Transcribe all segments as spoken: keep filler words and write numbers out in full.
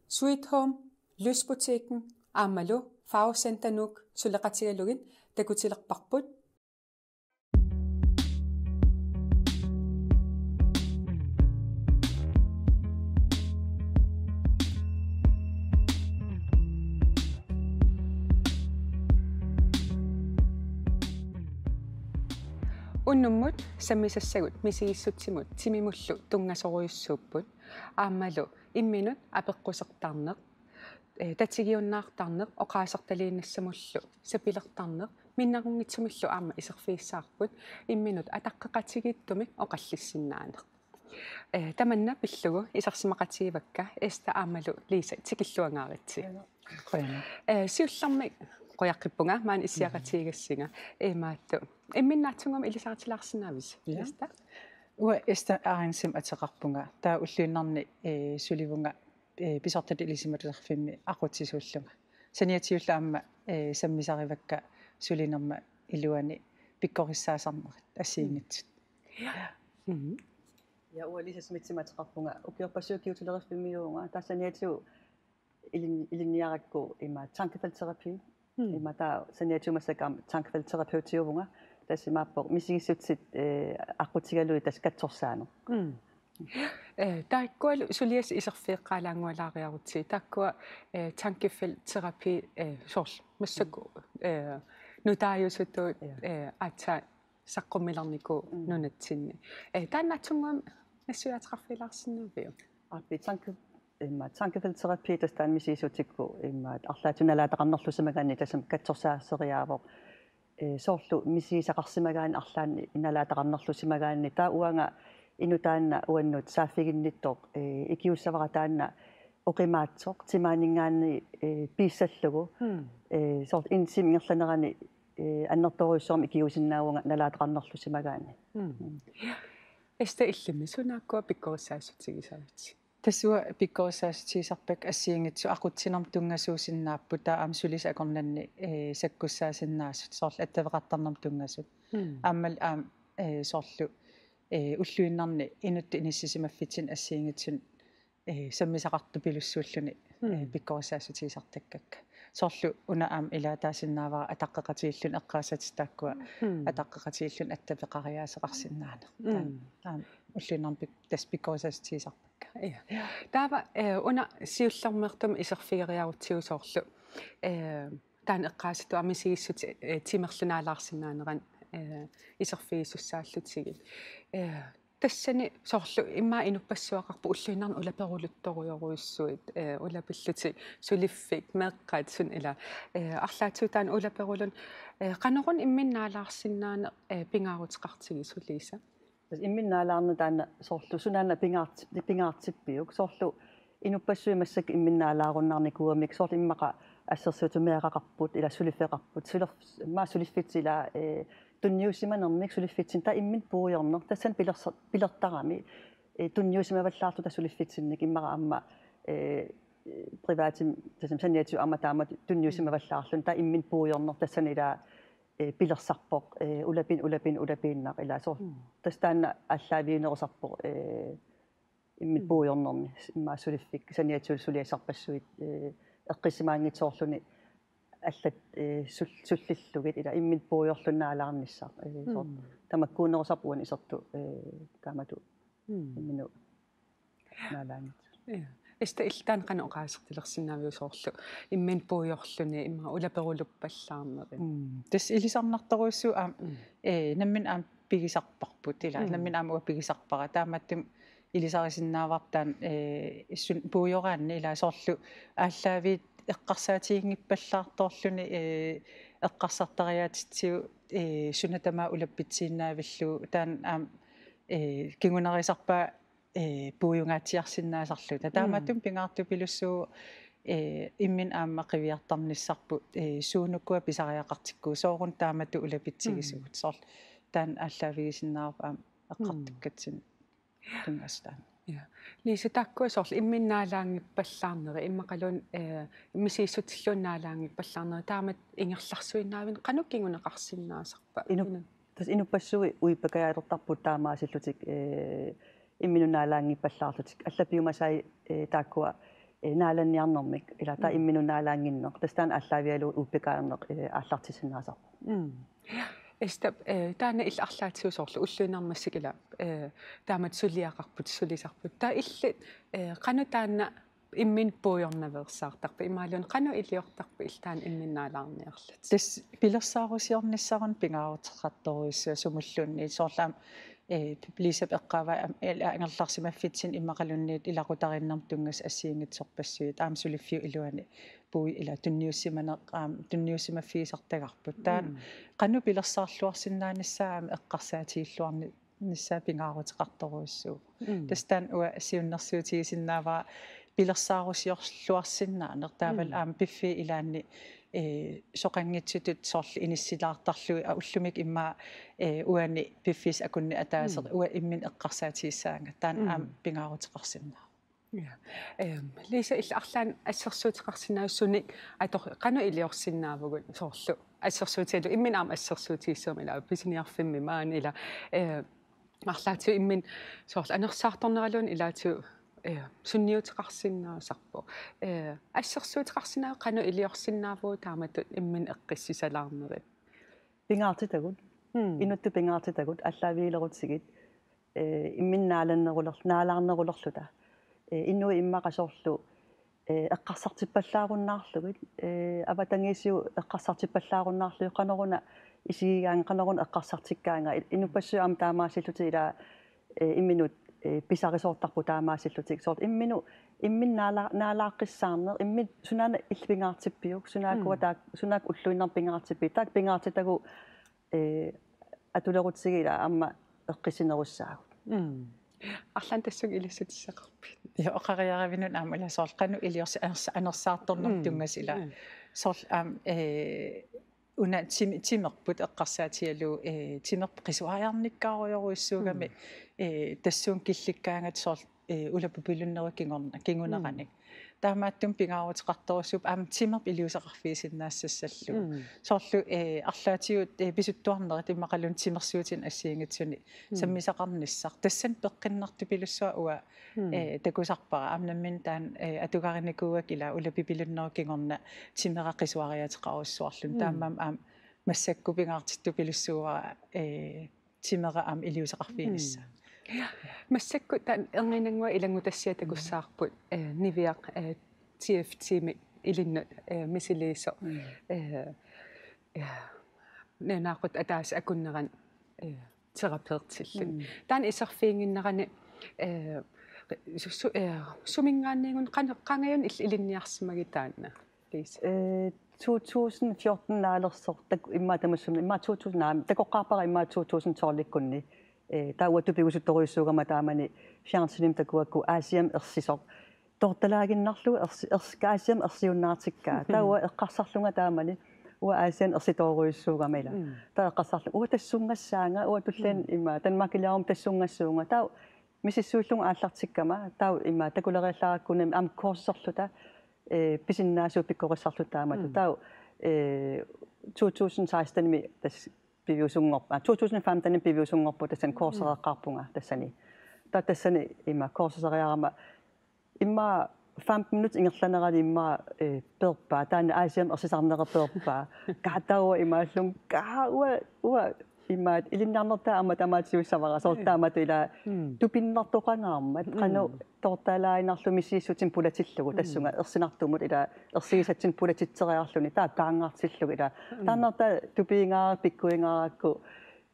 Sweet Home, Lysbutikken aammalu Farvecenter Nuuk suleqatigalugit takutilerparput. Unnummut sammisassagut misigissutsimut timimullu tunngasorujussuupput. Aammalu imminut apeqqusertarneq, eh, tatigiunnaartarneq, oqaasertaliinnassamullu sapilertarneq, minnerunngitsumillu aamma iserfigissavarput, imminut ataqqeqatigiittumik oqallissinnaaneq. Eh, tamanna pillugu isersimaqatigivakka Esther aammalu Lisa, tikilluangaaritsi. Qujanaq. Eh, siullermik qujaqqippunga maani issiaqatigigassinga, imaattoq imminnaatsumik ilisaritilaarsinnaavisi? Ja. Esther? Uanga Esther Arentzimik ateqarpunga. Taava ulluinnarni, eh, sulivunga, eh, Pisortat Ilisimatusarfimmi aqutsisuullunga. Saniatigut aamma, eh, sammisarivakka sulinerma iluani pikkorissaasarnerit assigiinngitsut. Mhm. Ja, uanga Lisa Schmidtimik ateqarpunga. Ukiorpassuit kigutileriffimmiuuvunga. Taava saniatigut ilin-, ilinniarakku ima tankefeltterapi. Mm. Ima taava saniatigut massakkut aamma tankefeltterapeuti-uvunga. Tassa imaappoq misigissutsit, eh, aqqutigalugit tassa katsorsaaneq. Mm. Eh, taakkualu suliassat iserfigeqqaalaanngualaariarutsigit. Taakkua, eh, tankefeltterapi, eh, soorlu massakkut, eh, nutaajusutut, ja, eh, aatsaat saqqummilernikuuvoq, mm, nunatsinni. Eh, taanna aatsaannguamik nassuiaateqarfigilaarsinnaaviuk? Aappi, tanke-, imma, tankefeltterapi tassa taanna misigissutsikut imma arlaatigut nalaataqarnerlusimagaanni tassami katsorsaasseriaavoq. Eh, soorlu misigisaqarsimagaanni arlaannik nalaataqarnerlusimagaanni, taava uanga inuk taanna uannut saaffiginnittoq, eh, ikiussavara taanna oqimaatsoq timaaninngaanniit, eh, piissallugu. Mm. Eh, soorlu en time ingerlanerani, eh, annertoorujussuarmik ikiuisinnaavunga nalaataqarnerlusimagaanni. Mm. Mm. Esther, illimmi sunaakkua pikkorissaatigisavit? Tassa uanga pikkorissaatigisarpakka assigiinngitsut aqutsinermut tunngasuusinnaapput, taava aamma sulisut akornanni, eh, sakkussaasinnaasut, soorlu attaveqartarnermut tunngasut. Mm. Aammalu aamma, eh, soorlu, eh, ulluinnarni inuttut inissisimaffitsinni assigiinngitsunik, eh, sammisaqartupilussuulluni, mm, eh, pikkorissaatigisartakkakka. Soorlu una aamma ilaataasinnaavara ataqqeqatigiilluni eqqaasatit taakkua, mm, ataqqeqatigiilluni attaveqariaaseqarsinnaaneq. Mm. Taanna aamma ulluinnarni pik-, tassa pikkorissaatigisarpakka. Ja. Taava, eh, una siullermeertumik iserfigeriarutsigu soorlu, eh, taanna eqqaasitut aamma misigissutsit, eh, timerlu naalaarsinnaanerat, eh, iserfigisussaallutigit. Eh, tassani soorlu immaqa inuppassuaqarpoq ulluinnarni ulaperuluttorujorujussuit, eh, ulapillutik suliffik, meeqqat, suut ilaa. Eh, arlaatigut taanna ulaperuluni, eh, qanoruna imminut naalaarsinnaaneq, eh, pingaaruteqartigisoq, Lisa? Tassa imminut naalaarneq taanna soorlu sunaana pingaart-, pingaartippiuk, soorlu inuppassuit massakkut imminut naalaarunnaarnikuugamik, soorlu immaqa assersuutigineqarput, ilaa suliffeqarput, suler-, immaqa suliffitsinni ilaa, eh, tunniusimanermik suliffitsinni taava imminut puigorneq, tassani pilersa-, pilertarami, eh, tunniusimavallaarluta suliffitsinnik immaqa aamma, eh, privatimi tassami saniatigut aamma taamatut tunniusimavallaarluni, taava imminut puigorneq, tassani ilaa, eh, pilersarpoq, eh, ulapinnaq, ulapinnaq, ulapinnaq, ilaa soorlu. Mm. Tassa taanna aallaaviunerusarpoq, eh, imminut, mm, puigornermi, immaqa suliffik, saniatigut suliassarpassuit, eh, eqqissimaanngitsoorluni allat, eh, sul-, sullillugit, ilaa imminut puigorluni naalaarnissaq, eh, soorlu. Mm. Tamakkuunerusarpoq uani isertut, eh, taamatut. Mm. Imminut naalaanngitsoq. Ja. Esther, illit taanna qanoq oqaasertalersinnaaviuk soorlu imminut puigorluni immaqa ulaperuluppallaarnerit? Mm. Tassa ilisarnartorujussuuvoq aamma, mm, eh, nammineq aamma pigisarparput ilaa. Mm. Nammineq aamma uanga pigisarpara. Taamaattumik ilisarisinnaavarput taanna, eh, issun puigoraanni ilaa soorlu aallaaviit eqqarsaatiginngippallaartoorluni, eh, eqqarsartariaatsigu, eh, suna tamaat ulappitsiinnaavillugu taanna aamma, eh, kingunerisarpaa, eh, puigungaatsiarsinnaasarluta. Taamaattumik, mm, pingaartupilussuuvoq, eh, imminut aamma qiviartarnissarput, eh, suunukua pisariaqartikkuit sooruna taamatut ulapitsigisugut. Mm. Soorlu taanna aallaavigisinnaavara aamma, mm, eqqartukkatsinni tunngasut taanna. Ja. Lisa, taakkua soorlu imminut naalaanngippallaarnerit, immaqaluunniit, eh, misigissutsilluunniit naalaanngippallaarnerit, taamatut ingerlarsuinnaaviuk, qanoq kinguneqarsinnaasarpa? Inu-, inu- Tassa inuppassuit uippakajaalertarput taamaasillutik, eh, imminut naalaanngippallaarlutik. Allat piumasai, eh, taakkua eh, naalanniarnermik, ila taava imminut naalaannginneq. Tassa taanna aallaavigalugu uuppikaajarneq, eh, aallartissinnaasarpoq. Mm. Esta, eh, taanna illit arlaatigut soorlu ulluinnarmassigit ila, eh, taamatut suliaqarput, sulisarput. Taava illit, eh, qanoq taanna imminut puigornaveersaartarpit, imaluunniit qanoq iliortarpit illit taanna imminut naalaarniarlutit? Tassa pilersaarusiornissaq una pingaaruteqartorujussuuvoq sumulluunniit, soorlu aamma, eh, Liisap eqqaavai aamma, eh, angerlarsimaffitsinni immaqaluunniit ilaqutariinnermut tunngasut assigiinngitsorpassuit, aamma suliffiup iluani puui ila tunniussimaneq aamma tunniussimaffigisartagarput. Taanna Mm. qanoq pilersaarluarsinnaanissaa aamma eqqarsaatigilluarni-, nissaa pingaaruteqartorujussuuvoq. Mm. Tassa taanna uanga siunnersuutigisinnaavara pilersaarusiorluarsinnaaneq taavalu Mm. aamma piffissap ilaanni, eh, soqanngitsutut soorlu inissilaartarlugit, aa, ullumikkut immaqa, eh, uani piffissap akunneq ataaseq Mm. uanga imminut eqqarsaatigissaanga. Taanna Mm. aamma pingaaruteqarsinnaavoq. Ja. Ehm, Liisa, illit arlaannik assersuuteqarsinnaavit sunik ator-, qanoq iliorsinnaavugut soorlu? Assersuutigalugu imminut aamma assersuutigissavarma ila pisiniarfimmi maani ila, eh, arlaatigut imminut soorlu anersaartorneraluunniit ilaatigut, eh, sunniuteqarsinnaasarpoq. Eh, assersuuteqarsinnaavit qanoq iliorsinnaavugut taamatut imminut eqqissisalaarnerit? Pingaartitagut. Mm. Inuttut pingaartitagut, aallaavigilerutsigit. Eh, imminut naalanneruler-, naalaarnerulerluta. Eh, inuit immaqa soorlu, eh, eqqarsartippallaarunnaarlugit, eh, avatangiisigut eqqarsartippallaarunnaarlugit, qanoruna isigigaanga, qanoruna eqqarsartikkaanga, i-, inuppassuit aamma taamaasillutik ila, eh, imminut, eh, pisarisoortarput taamaasillutik. Soorlu imminut, imminut naala-, naalaaqqissaarneq, imminut sunaana illit pingaartippiuk, sunaakkua Mm. taak-, sunaakka ulluinnarni pingaartippiuk, taakku pingaartitagut, eh, atulerutsigit ila aamma eqqissinerussaagut. Mm. Arlaannik tassunga ilissutissaqarpit? Ja, oqariaravinut aamma ila soorlu qanoq iliorsi-, anersa-, anersaartornermut Mm. tunngasut ila. Mm. Soorlu aamma, eh, una tim-, timerput eqqarsaatigalugu, eh, timerput qisuariarnikkaarujoruissuugami, Mm. eh, tassuuna killikkaangat soorlu, eh, ulapipilunnerup kingorna-, kinguneranit. Mm. Taamaattumik pingaaruteqartorujussuuvoq aamma timerput iliuuseqarfigisinnaassassallugu. Mm. Soorlu, eh, arlaatigut, eh, pisuttuarnerit immaqaluunniit timersuutinik assigiinngitsunik Mm. sammisaqarnissaq. Tassani peqqinnartupilussuaq uanga, Mm. eh, takusarpara. Aamma nammineq taanna, eh, atugarinikuuakka ila ulapipilunnerup kingorna timera qisuariaateqarujussuarluni. Mm. Taamaammat aamma massakkut pingaartittupilussuuara, eh, timera aamma iliuuseqarfiginissaa. Mm. Massakkut taanna erniinnannguaq ilanngutassiaq takussavarput, eh, Niviaq, eh, T F T-mi ilinnut, eh, misiliisoq. Mm. Eh, eh, nalunaaquttap ataaseq akunnerani, eh, terapeutillugu. Mm. Taanna iserfiginnginnerani, eh, su-, su-, eh, suminngaanniit qan-, qangajunik il-, ilinniarsimagit taanna? Liisa. Eh, to tusind fjorten naalersoq tak-, immaqa tamassummik, immaqa to tusind, naamik, takoqqaarpara immaqa to tusind tolv-ikkunni. Eh, taava uanga tupigusuttorujussuugama taamani fjernsynimi takuakku Aasiami ersisoq. Toortalaaginnarlugu ersi-, ers-, Aasiami ersiunnaartikkaa. Taava uanga eqqarsarlunga taamani, uanga Aasiami ersitoorujussuugama ila. Mm. Taava eqqarsarlunga, uanga tassunngassaanga, uanga tulliani Mm. immaqa, Danmarkiliaruma tassunngassuunga. Taava misissuillugu aallartikkama, taava immaqa takuleriallaarakku unnami aamma kursuserluta, eh, pisinnaasut pikkorissarluta taamatut. Mm. Taava, eh, to tusind seksten-imi tassa piviusunngorp-, ah, to tusind femten-imi piviusunngorpunga tassani kursusereqqaarpunga tassani. Taava tassani immaqa kursuseriarama immaqa femten minutsit ingerlanerani immaqa, eh, peerpaa, taanna Aasiami ersisarnera peerpaa. Kaa taava imaallunga, kaa uanga, uanga immaqa ilinniarnertaa aamma tamaatiussavara, soorlu Mm. taamatut ila Mm. tupinnartoqangaarmat, Mm. qanoq toortalaaginnarlugu misissutsinnut pulatillugu, Mm. tassunga ersinartumut ila ersigisatsinnut pulatitseriarluni, taava qaangartillugu ila. Mm. Taanna taava tupigingaara-, pikkuingaarakku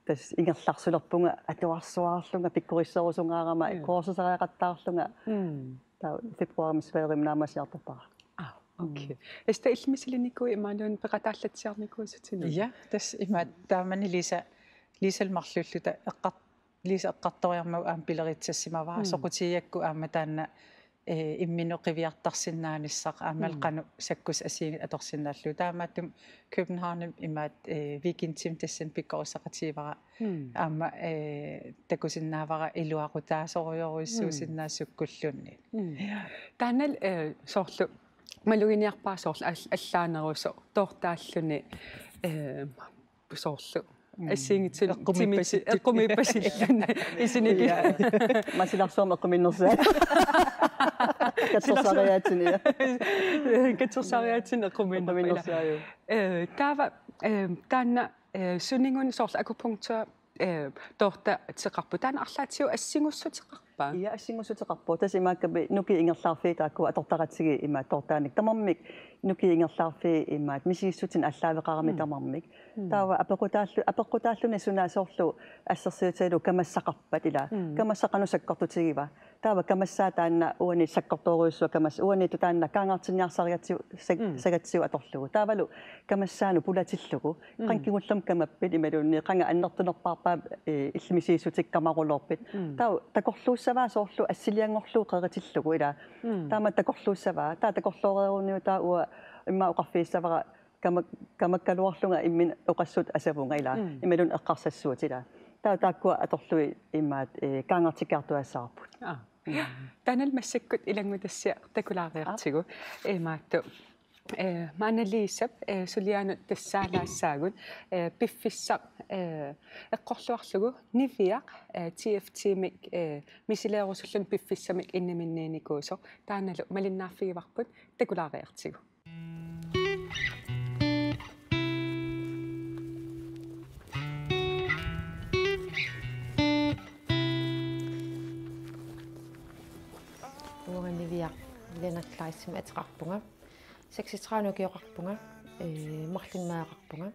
tassa ingerlarsulerpunga atuarsuarlunga pikkorisserusungaarama Mm. kursuseriaqattaarlunga. Mm. Taava februarimi Sverigemut naammassiartorpara. Ah, okay. Mm. Esta, illit misilinnikuuit imaluunniit peqataallatsiarnikuusutit? Ja, tassa ima taamani Liisa, Liisalu marluulluta eqqar-, Liisa eqqartoriarmagu aamma pileritsassimavara Mm. soqutigigakku aamma taanna, eh, imminut qiviartarsinnaanissaq aammalu Mm. qanoq sakkussat assigiinngitsut atorsinnaallugu. Taamaattumik Københavnimi imaattoq, eh, weekendimi tassani pikkorissaqatigivara. Mm. Aamma, eh, takusinnaavara iluaqutaasorujorujussuusinnaasut Mm. sukkulluunniit. Mm. Ja. Taannalu, eh, soorlu maluginiarpara soorlu all-, allaanerusoq toortaalluni, eh, soorlu Mm. assigiinngitsunik Eqqumiippasittunik. Timisi-, eqqumiippasilluni isiniku. Ja. Masilarsuarmi eqqumiinnersaat. Katsorsariaatsinni, ja. Katsorsariaatsinni eqqumiinnerpaa, ila. Eqqumiinnerpaa, ja. Eh, taava, eh, taanna, eh, suninnga soorlu akupunktur, eh, toortateqarpoq. Taanna arlaatigut assinguussuteqarpa? Ja, assinguussuteqarpoq. Tassa imaakkami nukiit ingerlaarfiit taakku atortaratsigu imaattoq toortaanik. Tamarmik nukiit ingerlaarfiit imaattoq misigissutsinik aallaaveqarami. Mm. Tamarmik. Mm. Taava apeqqutaallu-, apeqqutaalluni suna soorlu assersuutigalugu kamassaqarpat, ila. Mm. Kamassaq qanoq sakkortutigiva. Taava kamassaat taanna uani sakkortoorujussuaq, kamas-, uani taanna kaangaartinniarsarigatsigu sag-, Mm. sagatsigu atorlugu. Taavalu kamassaanut pulatillugu. Mm. Qanga kingullermik kamappit imaluunniit qanga annertunerpaarpa, eh, illit misigissutit kamaruloorpit. Mm. Taava takorluussavaa soorlu assilianngorlugu qeritillugu, ila. Mm. Taama takorluussavaa. Taava takorlooreeruniuk taava uanga immaqa oqarfigissavara kama-, kamakkaluarlunga imminut oqassut asavunga, ila. Mm. Imaluunniit eqqarsassuutit, ila. Taava taakkua atorlugit imaattoq, eh, kaangaartikkiartuaassavarput. Aa. Mm. Taanna massakkut ilanngutassiaq takulaariartigu. Aa. Imaattoq. Eh, Maana Liisap, eh, suliaanut tassaalaassaagut, eh, piffissaq, eh, eqqorluarlugu Niviaq, eh, T F T-mik, eh, misileerusulluni piffissamik inniminniinikuusoq, taannalu malinnaaffigivarput, takulaariartigu. Uanga Niviaq Lennert Kleistimik ateqarpunga. Seksogtredive ukioqarpunga, eh, marlunnik meeraqarpunga.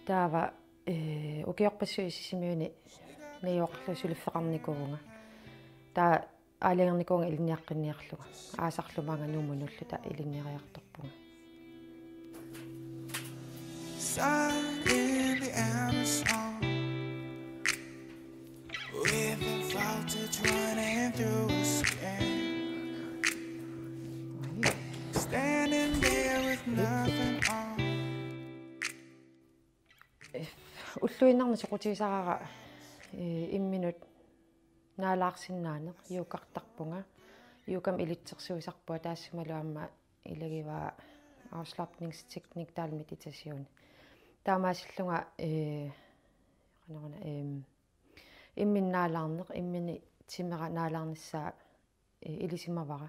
Taava, eh, ukiorpassuit Sisimiuni najugaqarlunga suliffeqarnikuuvunga. Taava aalajangernikuuvunga ilinniaqqinniarlunga. Aasarlu maanga Nuummut nulluta ilinniariartorpunga. Sun in the Amazon, with a voltage running through her skin. Standing there with nothing on. Ulluinnarni soqutigisarpara, eh, imminut naalaarsinnaaneq, yogartarpunga. Yogamik ilitsersuisarpunga, taassumalu aamma ilagivara afslapningsteknik, taavalu meditation. Taamaasillunga, eh, qanoruna, ehm, imminut naalaarneq, imminut timera naalaarnissaa, eh, ilisimavara.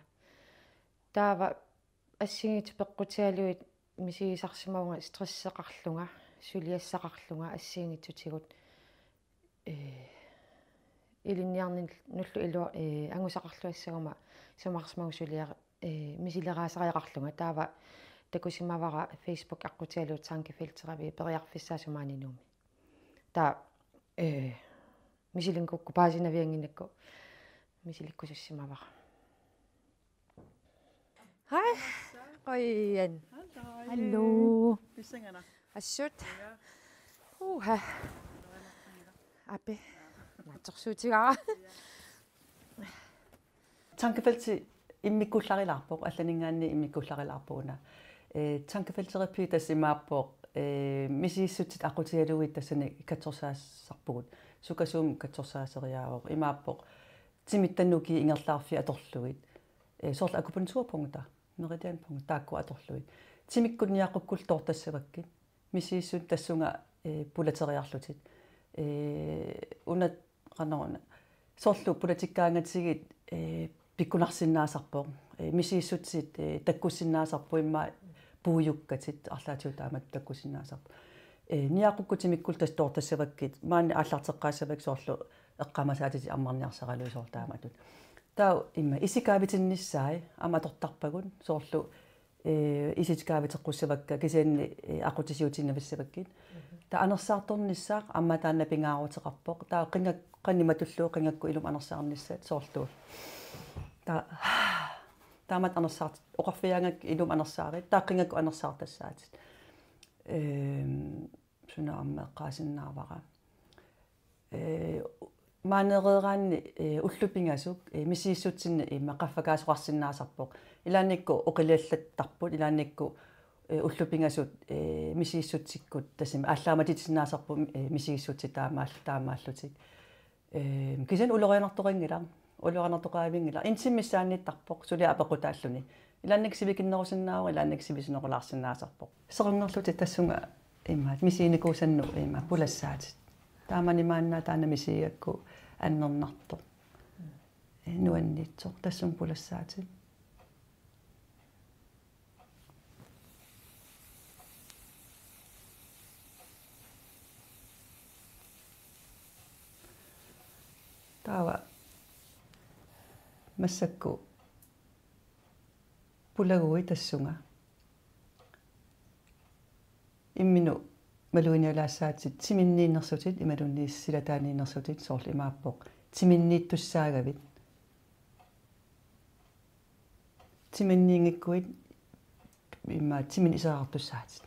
Taava assigiinngitsut peqqutigalugit misigisarsimavunga stresseqarlunga, suliassaqarlunga assigiinngitsutigut, eh, ilinniarninnullu ilu-, eh, angusaqarluassaguma sumaarsimagu suliar-, eh, misileraasariaqarlunga. Taava takusimavara Facebook aqqutigalugu tankefeltterapi, periarfissaasut maani Nuummi. Taava, eh, misilinnguukku paasinaviannginnakku misilikkusussimavara. Hej. Qujan. Halløj. Hallo. Pissanganaq. Assut. Ja. Uha. Api. Naatsorsuutigaara. Tankefeltti immikkuullarulaarpoq, allaninngaanniit immikkuullarulaarpoq una. Eh, tankefeltterapi tassa imaappoq, eh, misigissutsit aqqutigalugit tassani katsorsaasarpugut. Sukkasuumik katsorsaaseriaavoq. Imaappoq timikkut nukiit ingerlaarfiit atorlugit. Eh, soorlu akupunkturpunkter, meridianpunkter, taakku atorlugit. Timikkut niaqqukkut toortassavakkit. Misigissutsit tassunga, eh, pulateriarlutit. Eh, una qanoruna. Soorlu pulatikkaangatsigit, eh, pikkunarsinnaasarpoq. Eh, misigissutsit, eh, takkussinnaasarput immaqa puiukkatit arlaatigut taamatut takkussinnaasarput. Eh, niaqqukkut timikkut tassa toortassavakkit. Maani aallarteqqaassavakkit soorlu eqqaamasaatitit ammarniarsaraluit soorlu taamatut. Taava immaqa isikaavitinnissaat aamma atortarpagut soorlu eh, isikaaveqqussavakka kisianni, eh, aqqutissiuutinnaavissavakkit. Mhm. Taava anersaartornissaa aamma taanna pingaaruteqarpoq. Taava qingak-, qanimatulluu qingakkut ilumut anersaarnissat soorlu. Taava taamatut anersaart-, oqarfigaangakkit ilumut anersaarit. Taava qingakkut anersaartassaatit. Ehm, suna aamma eqqaasinnaavara. Eh, maaneereeraanni, eh, ullut pingasut, eh, misigissutsinni immaqa qaffakaasoqarsinnaasarpoq. Ilaannikkut oqiliallattarput, ilaannikkut, eh, ullut pingasut, eh, misigissutsikkut tassami aallaamatitsisinnaasarput, eh, misigissutsit taamaal-, taamaallutik. Eh, kisianni ulorianartoqanngilaq, ulorianartoqavinngilaq. Intimmissaanniittarpoq, suli apeqqutaalluni. Ilaannikkut sivikinnerusinnaavoq, ilaannikkut sivisunerulaarsinnaasarpoq. Seqernerlutit tassunga imaat, misiginikuusannut imaat, pulassaatit. Taamani maanna taanna misigigakku annernartoq. Nuanniitsoq, tassunga pulassaatit. Taava massakkut pulaguit tassunga imminut maluginialaassaatit timinniinnersutit imaluunniit silataaniinnersutit, soorlu imaappoq timinniittussaagavit. Timinniinngikkuit immaqa timinik iserartussaatit.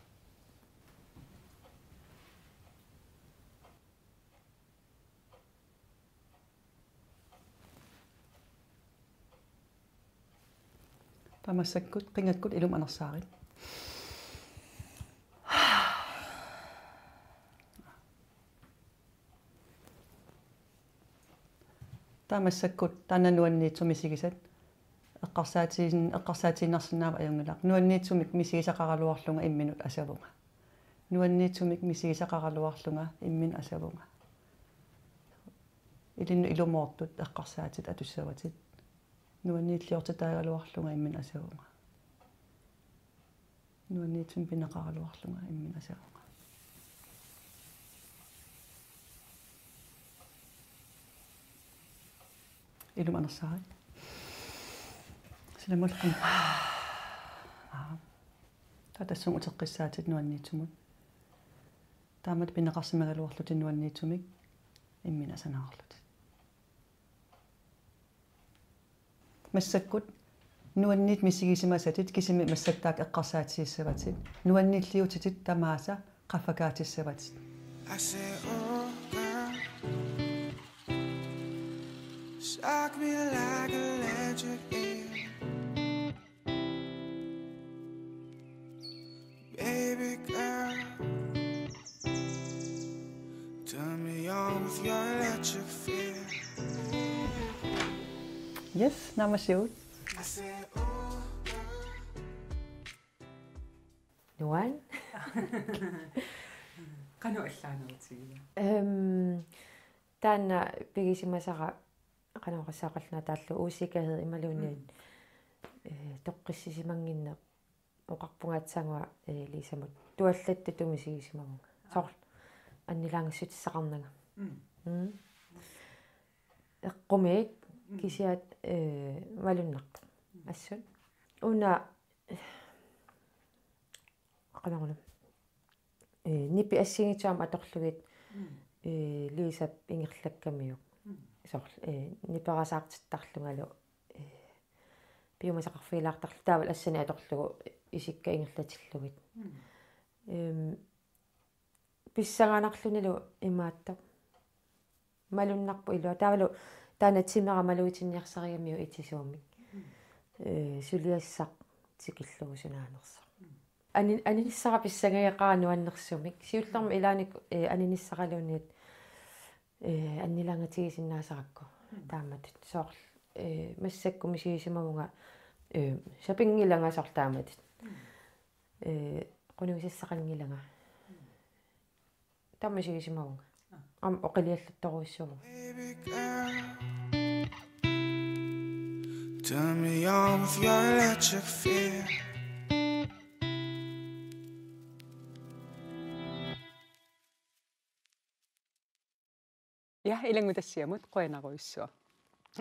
Taava massakkut qingakkut ilumut anersaarit. Taava massakkut taanna nuanniitsumik misigisat eqqarsaatigiin-, eqqarsaatigiinnarsinnaavat ajunngilaq. Nuanniitsumik misigisaqaraluarlunga imminut asavunga. Nuanniitsumik misigisaqaraluarlunga imminut asavunga. Ilinnut ilumoortut eqqarsaatit atussavatit. Nuanniilliortitaagaluarlunga imminut asavunga. Nuanniitsumik pineqaraluarlunga imminut asavunga. Ilumut anersaarit. Silammullu qingakkut. Aa. Taava tassunga uteqqissaatit nuanniitsumut. Taamatut pineqarsimagaluarlutit nuanniitsumik imminut asanaarlutit. Massakkut nuanniit misigisimasatit, kisimi massakkut taakku eqqarsaatigissavatit. Nuanniilliutitit tamaasa qaffakaatissavatit. I say, oh, girl, shock me like electric eel. Baby girl, turn me on with your electric feel. Yes, naammassivugut. I say, oh, girl. Nuan. Qanoq allaanerutigiva? Øhm, taanna pigisimasara qanoq oqassaaqarlunga taallugu usikkerhed imaluunniit, mm, eh, toqqissisimannginneq oqarpunga aatsaannguaq, eh, Liisamut tuallattutut misigisimavunga. Soorlu annilaangassutissaqarnanga. Mm. Mm. Eqqumiik, mm, kisianni, eh, malunnarpoq. Mm. Assut. Una, eh, qanoruna. Eh, nipi assigiinngitsut aamma atorlugit, mm, eh, Liisap ingerlakkamiuk. Mm. Soorlu, eh, niperasaartittarlungalu, eh, piumasaqarfigilaartarlunga taavalu assanik atorlugu isikka ingerlatillugit. Mm. Øhm, pissanganarlunilu imaattoq. Malunnarpoq ilua. Taavalu taanna timera malugitinniarsarigamiuk itisuumik. Mm. Eh, suliassaq tikillugu sunaanersoq. Mm. Ani-, aninissara pissangageqaara nuannersumik. Siullermik ilaanni, eh, aninissaraluunniit, eh, annilaangatigisinnaasakka. Mm. Taamatut soorlu, eh, massakkut misigisimavunga, eh, sapinngilanga soorlu taamatut. Mm. Eh, qunugisassaqanngilanga. Mm. Taama misigisimavunga. Aa. Aamma oqiliallattorujussuuvunga. Baby girl, turn me on with your electric feel. Ja, ilanngutassiamut qujanarujussuaq.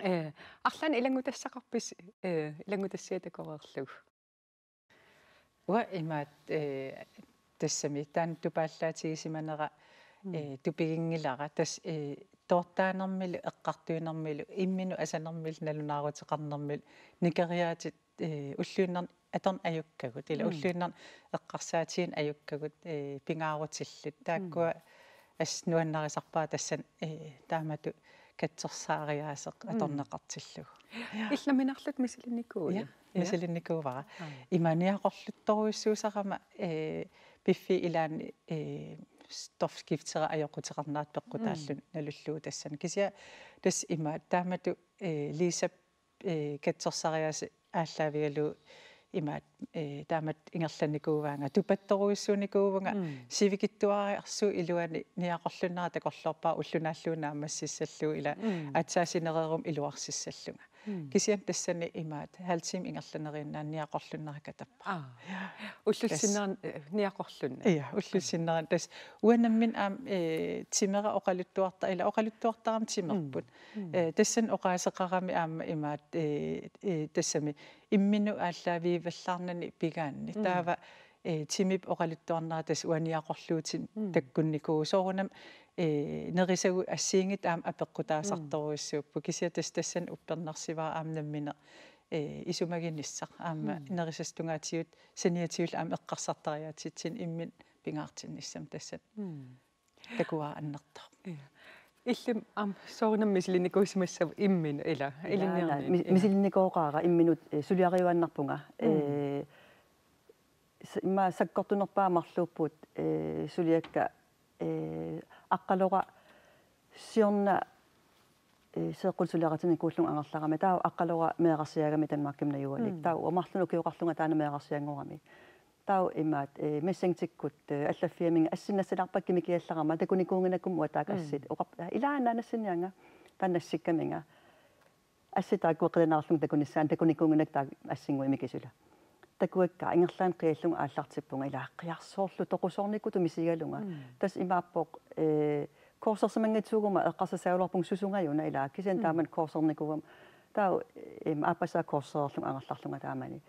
Eh, arlaannik ilanngutassaqarpisi, eh, ilanngutassiaq takoreerlugu? Uanga imaattoq, eh, tassami taanna tupaallaatigisimanera, mm, eh, tupiginngilara, tassa, eh, toortaanermilu, eqqartuinermilu, imminut asanermilu, nalunaaruteqarnermilu, nikeriaatit, eh, ulluinnarni atorneq ajukkagut, ila, mm, ulluinnarni eqqarsaatigineq ajukkagut, eh, pingaarutillit. Taakkua, mm, assut nuannarisarpara tassani, eh, taamatut katsorsaariaaseq, mm, atorneqartillugu. Ja. Illit nammineerlutit misilinnikuuit? Ja, ja, misilinnikuuara. Aa. Ima niaqorluttorujussuusarama, eh, piffiit ilaanni, eh, stofskifterit ajoquteqarnerat peqqutaalluni, mm, nalullugu tassani. Kisianni tassa ima taamatut, eh, Liisap, eh, katsorsariaaseq aallaavigalugu imaattoq, eh, taamatut ingerlannikuuaanga, tupattorujussuunikuuvunga, mm, sivikitsuararsuup iluani niaqorluinnarni takorloorpara ulloq naallugu naammassissallugu, ila, mm, aatsaat sinereeruma iluarsissallunga. Mm. Kisianni tassani imaat halv time ingerlaneriinnaani niaqorlunnera katappoq. Aa. Ullut Tassa. Sinnera, eh, niaqorlunneq. Ja, ullut sinnera. Tassa uanga nammineq aamma, eh, timera oqaluttuarta-, ilaa oqaluttuartarami timerput. Mm. Mm. Eh, tassani oqaaseqarami aamma imaat, eh, eh, tassami imminut aallaavigivallaarnani pigaanni. Mm. Taava, eh, timip oqaluttuarnera tassa uanga niaqorluutinik Mm. takkunnikuuvoq. Soorunami, eh, nerisagut assigiinngitsut aamma apeqqutaasartorujussuupput. Mm. Kisianni tassa tassani uppernarsivara aamma nammineq, eh, isumaginissaq. Aamma Mm. nerisassat tungaatigut saniatigullu aamma eqqarsartariaatsitsinnik imminut pingaartinnissamut tassani. Mm. Takuara annertooq. Ja. Illimmi aamma soorunami misilinnikuusimassava imminut ilaa, ilaa, ilinniarniit, mi-, ja. Misilinnikuuara imminut, eh, suliariuaannarpunga. Mm. Eh, s-, immaqa sakkortunerpaat marluupput, eh, suliakka, eh, Aqqalora siorna, eh, seeqqut suliaqartinikuullunga angerlarama. Taava Aqqalora meerarsiagami Danmarkimi najugalik. Mm. Taava uanga marlunnik ukioqarlunga taanna meerarsianngorami. Taava imaat, eh, Messingtikkut, eh, allaffiaminga assinnassalaarpakka kimikiallarama takunikuunnginnakkummi uanga taakku Mm. assit. Oqarp-, eh, ilaa naanassinnianga taanna assikkaminga. Assit taakku qilanaarlunga takunissaannut takunikuunnginnakku taakku assinnguit mikisula. Takuakka ingerlaannaq qiallunga aallartippunga ilaa qiarsoorlu toqusoornikutut misigalunga. Mm. Tassa imaappoq, eh, kursersimanngitsuuguma eqqarsassagaluarpunga susungajuna ilaa kisianni Mm. taamani kursernikuu-, taava, em, aappassaa kursereerlunga angerlarlunga taamani.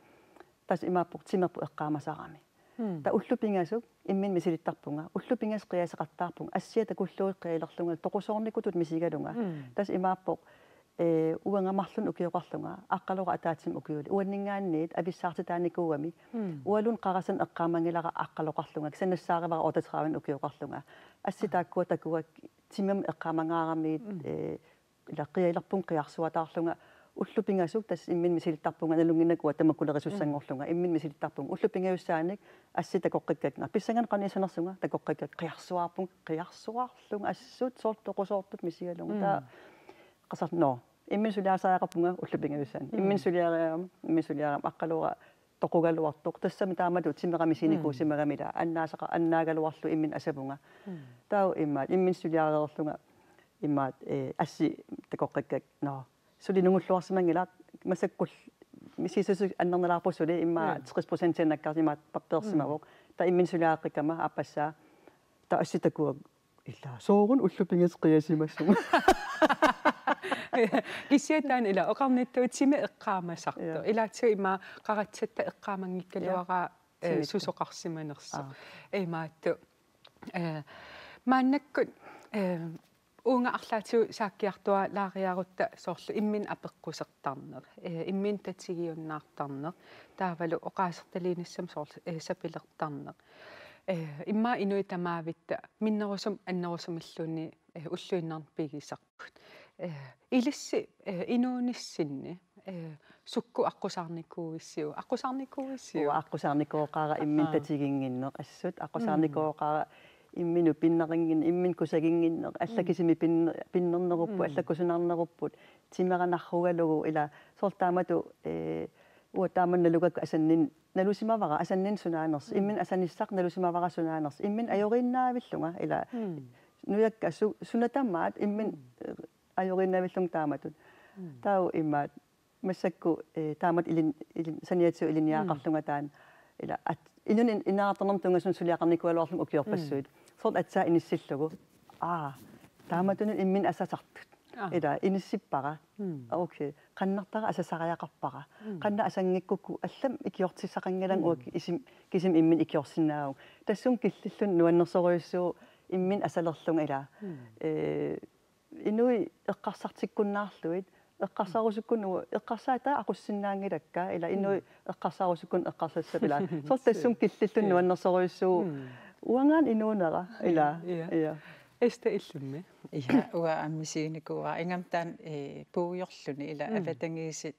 Tassa imaappoq timerput eqqaamasarami. Mm. Taava ullut pingasut imminut misilittarpunga. Ullut pingasut qiaseqattaarpunga. Assiaq takullugit qialerlunga toqusoornikutut misigalunga. Mm. Tassa imaappoq, eh, uanga marlunnik ukioqarlunga. Aqqalora ataatsimik ukiulik. Uanninngaanniit avissaartitaanikuugami. Mm. Ualuunniit qarasanik eqqaamanngilara Aqqaloqarlunga. Kisianni nassaarivara otteogtredive ukioqarlunga. Assit taakkua takuakka timimut eqqaamangaaramigit, Mm. eh, ilaa qialerpunga qiarsuataarlunga ullut pingasut tassa imminut misilittarpunga nalunnginnakku uanga tamakkulerisussanngorlunga Mm. imminut misilittarpunga ullut pingajussaanik assit takoqqikkakka pissanganaq qanoq issanersunga takoqqikkakka qiarsuaarpunga qiarsuaarlunga assut soorlu toqusoortutut misigalunga Mm. taava qasar no imminut suliarisariaqarpunga ullut pingajussaanik Mm. imminut suliariarama imminut suliariarama Aqqalora toqugaluartoq tassami taamatut timera misiginikuusimagami Mm. ilaa annaasaqa annaagaluarlugu imminut asavunga Mm. taava imaat imminut suliareerlunga imaat, eh, assit takoqqikkakka no suli nungulluarsimanngilaq massakkut misigissuseq annernalaarpoq suli immaqa Mm. tres procent nakkaarsi imaat pappeersimavoq Mm. taava imminut suliareqqikkama aappassaa taava assit takuakka ilaa soorunami ullut pingasut qiasimasunga. Kisianni taanna ilaa oqarnittut timip eqqaamasartoq. Ja. Ilaatigut imaat qaratsatta eqqaamanngikkaluaraa, Ja. eh, Timip. Susoqarsimanersoq. Aa. Imaattoq, eh, maannakkut, eh, uunga arlaatigut saakkiartuaalaariarutta soorlu imminut apeqqusertarneq, eh, imminut tatigiunnaartarneq, taavalu oqaasertaliinissami soorlu, eh, sapilertarneq. Eh, immaqa inuit tamaavitta minnerusumik annerusumilluunniit, eh, ulluinnarni pigisarput. Eh, ilissi, eh, inuunissinni, eh, sukkut aqqusaarnikuuisiuk, aqqusaarnikuuisiuk? Uanga aqqusaarnikooqaara imminut Aa. Tatiginnginneq assut, Mm. Aqqusaarnikooqaara imminut pinnerinnginneq, imminut kusaginnginneq, alla Mm. Kisimik pinne-, pinnernerupput, Mm. Alla kusunarnerupput, timera narrugalugu ilaa, soorlu taamatut, eh, uanga taama nalugakku asanninneq, nalusimavara asanninneq sunaanersoq, Mm. Imminut asanissaq nalusimavara sunaanersoq, imminut ajoriinnaavillunga ilaa, Mm. Nujakka su-, suna tamaat imminut, Mm. Eh, ajoriinnaavillunga taamatut. Mm. Taava imaat, massakkut, eh, taamatut ilin-, ilin-, saniatigut ilinniagaqarlunga Mm. Taanna. Ilaa, at-, inunnut in-, inaartarnermut tungaanut suliaqarnikuugaluarlunga ukiorpassuit. Mm. Soorlu aatsaat inissillugu. Aa, taamatut imminut asasartut. Aa. Ilaa, inissippara. Mm. Okay. Qannartara asasariaqarpara. Mm. Qanoq asanngikkukku allamik ikiortissaqanngilanga Mm. Uanga isima, kisima imminut ikiorsinnaavunga. Tassunga killilluni nuannersorujussuuvoq imminut asalerlunga ilaa. Mm. Eh, inuit eqqarsartikkunnaarlugit, eqqarsarusukkunnut, eqqarsaat taava aqussinnaanngilakka, ilaa inuit Mm. eqqarsarusukkunnut eqqarsassappat ilaa. Soorlu tassunga killilluni Suu. Nuannersorujussuuvoq. Mm. Uangaana inuunera, ilaa. Ja, ja. Ja. Ester illimmi. Ja, uanga aamma misiginikuuara. Ingammik taanna, eh, puigorluni, ilaa Mm. avatangiisit,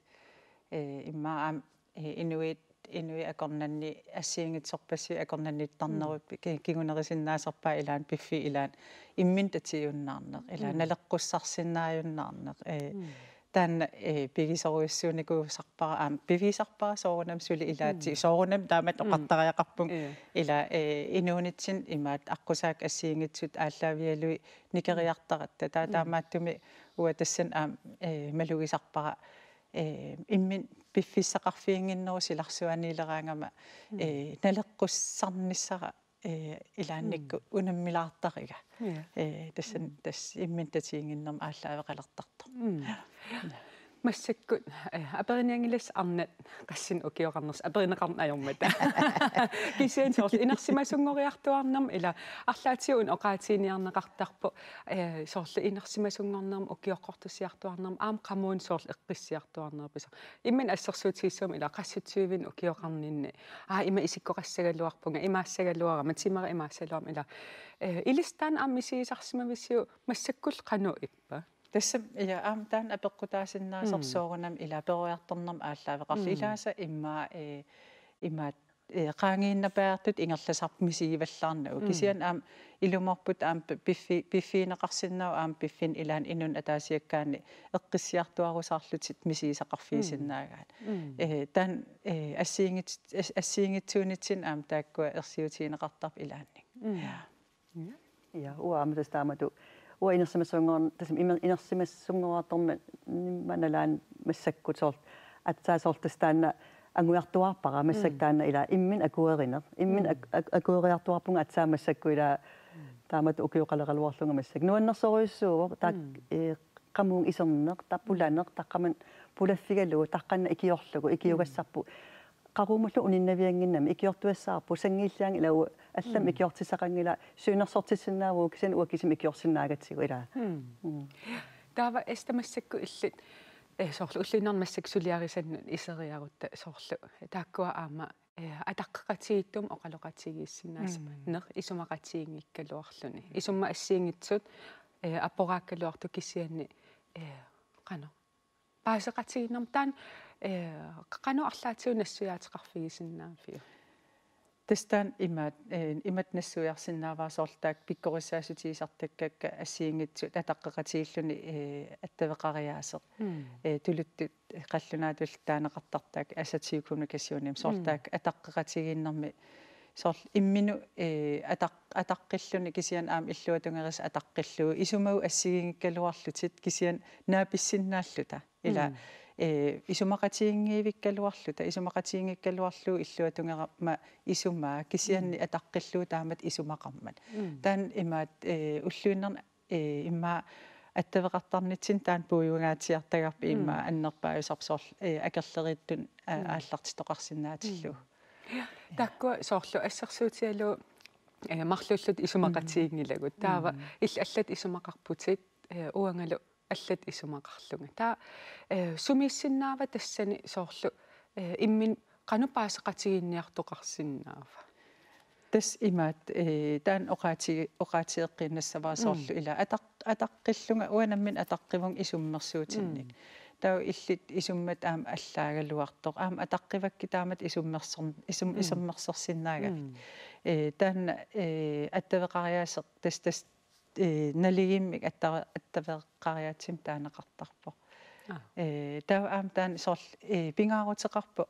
eh, immaqa aamma, eh, inuit, inuit akornanni assigiinngitsorpassuit akornanniittarnerupput, Mm. ki-, kingunerisinnaasarpaat ilaanni piffissap ilaanni imminut tatigiunnaarneq, ilaa Mm. Naleqqussarsinnaajunnaarneq, eh, Mm. Taanna, eh, pigisorujussuunikuusarpara, aamma pigisarpara soorunami suli ilaatigut, Mm. Soorunami taamatut Mm. Oqartariaqarpunga, Ja. Ilaa, eh, inuunitsinni imaattoq aqqusaakka assigiinngitsut aallaavigalugit nikeriartaratta. Taava Mm. Taamaattumik uanga tassani aamma, eh, malugisarpara ee, imminut piffissaqarfiginnginnerup silarsuaniileraangama, mm, ee, naleqqussarnissara, ee, ilaannikkut, mm, unammilaartariga. Ja. Ee, tassa, mm, tassa imminut tatiginnginnermut aallaaveqalertartoq. Mm. Massakkut, eh, aperinianngilassaq arnat qassinik ukioqarnersoq, aperineqarneq ajormata. Kisianni soorlu inersimasunngoriartuaarnermi ila arlaatigut una oqaatiginiarneqartarpoq, eh, soorlu inersimasunngornermi ukioqqortusiartuaarnermi aamma qamuuna soorlu eqqissiartuaarnerpisoq. Imminut assersuutigissavarma ila qassutigivinnut ukioqarninni. Aa, ima isikkoqassagaluarpunga, imaassagaluarama, timera imaassaluarama ila. Eh, ilissi taanna aamma misigisarsimavisiuk massakkullu qanoq ippa? Tassami, ja, aamma taanna apeqqutaasinnaasarpoq, mm, soorunami ila peroriartornermik aallaaveqarluni. Mm. Ilaasa immaqa, eh, imaattoq, eh, qaangiinnarpajaartutut ingerlasarput misigivallaarnagu. Mm. Kisianni aamma ilumoorputit aamma pi-, piffi-, piffigineqarsinnaavoq aamma piffinni ilaanni inunnik ataasiakkaanni eqqissiartuaarusaarlutit misigisaqarfigisinnaagaanni. Mm. Mm. Eh, taanna, eh, assigiinngit-, as-, assigiinngitsuunitsinni aamma taakkua ersiutigineqartarput ilaanni. Mm. Ja. Ja, uanga aamma tassa taamatut. Uanga inersimasunngor-, tassami imer-, inersimasunngoriartormat nalaani massakkut soorlu. Aatsaat soorlu tassa taanna angujartuaarpara massakkut, mm, taanna ila imminut akuerineq. Imminut, mm, ak-, ak-, akueriartuaarpunga aatsaat massakkut ila, mm, taamatut ukioqaleqaluarlunga massakkut. Nuannersorujussuuvoq taakku, mm, eh, qamuuna iserneq, taava pulaneq, taqqamani pulaffigalugu, taqqanna ikiorlugu, ikiugassarput. Mm. Qaqugumullu uninnaviannginnami ikiortuassavarput, sanngiillianngilaq uanga allamik, mm, ikiortissaqanngilaq, siunnersortissinnaavugut kisianni uanga kisimik ikiorsinnaagatsigu ila. Mm. Mm. Taava Ester massakkut illit, eh, soorlu ulluinnarni massakkut suliarisannut iseriarutta soorlu taakkua aamma, eh, ataqqeqatigiittumik oqaloqatigiissinnaassavat, mm, neq isumaqatiginngikkaluarluni. Isummat assigiinngitsut, eh, aporaakkaluartut kisianni, eh, qanoq paaseqatigiinnermut taanna, eh, qanoq arlaatigut nassuiaateqarfigisinnaaviuk? Tassa taanna imaat, eh, imatut nassuiarsinnaavara soorlu taakku pikkorissaassutisartakkakka assigiinngitsut ataqqeqatigiilluni, eh, attaveqariaaseq. Mm. Eh, tuluttut qallunaatullu taaneqartartut assertiv kommunikationimi soorlu, mm, taakku ataqqeqatigiinnermi soorlu imminut, eh, ataq-, ataqqilluni kisianni aamma illuatungerisaq ataqqillugu isumagut assigiinngikkaluarlutit kisianni naapissinnaalluta. Ila, mm, eh, isumaqatiginngivikkaluarluta, isumaqatiginngikkaluarlugu illuatungerama isumaa, kisianni, mm, ataqqillugu taamatut isumaqarmat. Mm. Taanna imaattoq, eh, ulluinnarni, eh, immaqa attaveqartarnitsinni taanna puigungaatsiartagarput, mm, immaqa annerpaajusarpoq soorlu, eh, akerleriittunut, a-, mm, aallartittoqarsinnaatillugu. Mm. Taakkua soorlu assersuutigalugu, eh, marluulluta isumaqatiginngilagut. Taava, mm, illit allatut isumaqarputit, eh, uangalu allatut isumaqarlunga. Taava, eh, sumiissinnaava tassani soorlu, eh, imminut qanoq paaseqatigiinniartoqarsinnaava? Tassa imaattoq, eh, taanna oqaati-, oqaatigeqqiinnassavara, mm, soorlu ila ataq-, ataqqillunga uanga nammineq ataqqivunga isummersuutinnik. Mm. Taava illit isummat aamma allaagaluartoq. Aamma ataqqivakkit taamatut isummersor-, isum-, mm, isummersorsinnaagavit. Mm. Eh, taanna, eh, attaveqariaaseq tassa, tassa eh, naligiimmik atta-, attaveqariaatsimik taaneqartarpoq. Aa. Eh, taava aamma taanna soorlu, eh, pingaaruteqarpoq,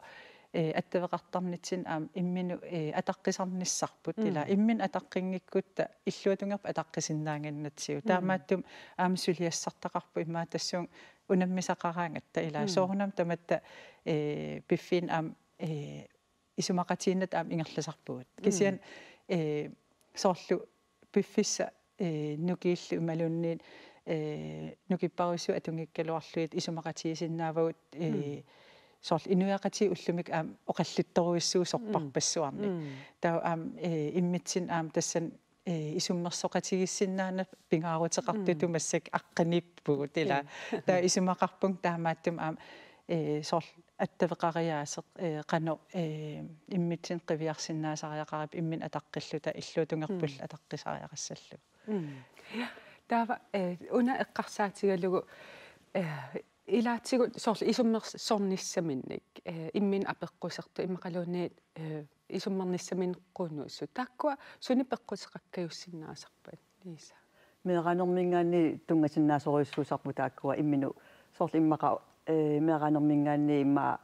eh, attaveqartarnitsinni aamma imminut, eh, ataqqisarnissarput, mm, ila imminut ataqqinngikkuttaaq illuatungerput ataqqisinnaaginnatsigu. Mm. Taamaattumik aamma suliassartaqarpoq immaqa tassunga unammisaqaraangatta ila, mm, soorunami tamatta, eh, piffiinnut aamma, eh, isumaqatigiinnatta aamma ingerlasarpugut. Mm. Kisianni, eh, soorlu piffissaq, eh, nukiillu imaluunniit, eh, nukipparujussuit atunngikkaluarlugit isumaqatigisinnaavagut, eh, mm, soorlu inuiaqatigiit ullumikkut aamma oqallittorujussuusorparpassuarnik. Mm. Mm. Taava aamma, eh, immitsinnut aamma tassani, eh, isummersoqatigiissinnaanera pingaaruteqartutut, mm, massakkut aqqaniippugut ila. Mm. Taava isumaqarpunga taamaattumik aamma, eh, soorlu attaveqariaaseq, eh, qanoq, eh, immitsinnut qiviarsinnaasariaqarivit imminut ataqqilluta illuatungerpullu, mm, ataqqisariaqassallugu. Mm. Taava, eh, una eqqarsaatigalugu, eh, ilaatigut soorlu isummersornissaminnik, eh, imminut apeqqusertut immaqaluunniit, eh, isummernissaminnik qunuusut. Taakkua sunik peqquteqakkajussinnaasarpat, Lisa? Meeraanermiingaanniit tunngasinnaasorujussuusarput taakkua imminut soorlu immaqa, eh, meeraanermiingaanniit immaqa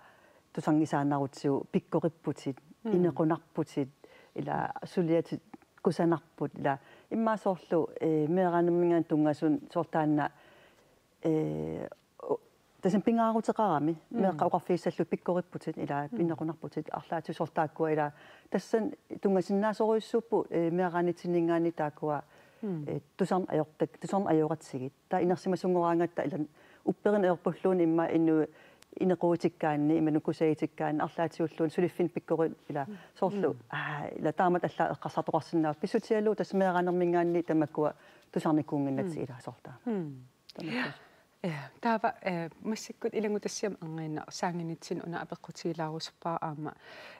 tusarnisaannarutsigu pikkoripputit, mm, inequnarputit, ila suliatit kusanarput, ila immaqa soorlu, eh, meeraanermiingaanniit tunngasunut soorlu taanna, eh, o-, Tassami pingaaruteqarami, mm, meeqqat oqarfigissallugu pikkoripputit ilaa, mm, pinequnarputit arlaatigut soorlu taakkua ilaa. Tassani tunngasinnaasorujussuupput, eh, meeraanitsinninngaanniit taakkua, mm, eh, tusarneq ajortak-, tusarneq ajoratsigit. Taava inersimasunngoraangatta ilaa upperineq ajorpulluunniit immaqa inuit inequutikkaanni, imaluunniit kusagitikkaanni, arlaatigulluunniit suliffinnik pikkorinneq ilaa. Mm. Soorlu, mm, aa, ilaa taamatut allaat eqqarsartoqarsinnaavoq. Pissutigalugu tassa meeraanerminngaanniit tamakkua tusarnikuunnginnatsigu, mm, ilaa soorlu taama. Mm. Tamakkuusoq. Eh, taava, eh, massakkut ilanngutassiami erniinnaq saanginitsinni una apeqqutigilaarusuppara aamma.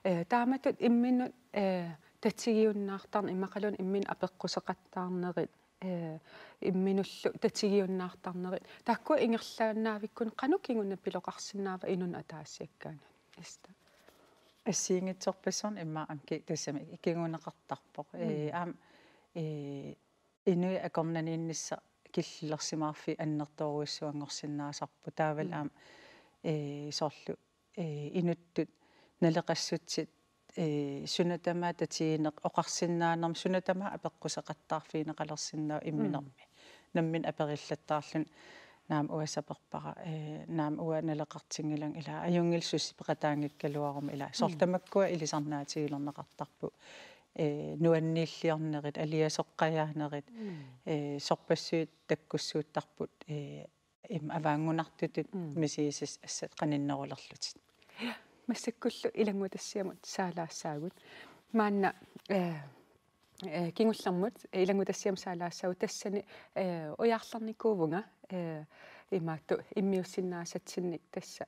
Eh, taamatut imminut, eh, tatigiunnaartarnerit imaluunniit imminut apeqquseqattaarnerit, eh, imminullu tatigiunnaartarnerit. Taakkua ingerlaannaavikkuni qanoq kinguneq piloqarsinnaava inunnik ataasiakkaanut? Esta. Assigiinngitsorpassuarnik immaqa aamma ki-, tassami kinguneqartarpoq. Mm. Eh, aamma, eh, inuit akornanniinnissaq killilersimaarfiit annertoorujussuanngorsinnaasarput. Taavalu, mm, aamma, eh, soorlu, eh, inuttut naleqassutsit, eh, suna tamaat tatigineq oqarsinnaanermi suna tamaat apeqquseqattaarfigineqalersinnaavoq imminermi. Mm. Nammineq aperillattaarluni naamik uanga saperpara, eh, naamik uanga naleqartinngilanga ilaa, ajunngilaq susi peqataanngikkaluaruma ilaa. Soorlu, mm, tamakkua ilisarnaatigilerneqartarput. Eh, nuanniilliornerit, aliasoqqajaanerit, mm, eh, sorpassuit takkussuuttarput, eh, im-, avaanngunartutut, mm, misigisassat qaninnerulerlutit. Massakkullu ilanngutassiamut saalaassaagut. Maanna, eh, eh, kingullermut ilanngutassiamut saalaassaagut tassani, eh, ujarlernikuuvunga, eh, imaattoq immiussinnaasatsinnik tassa,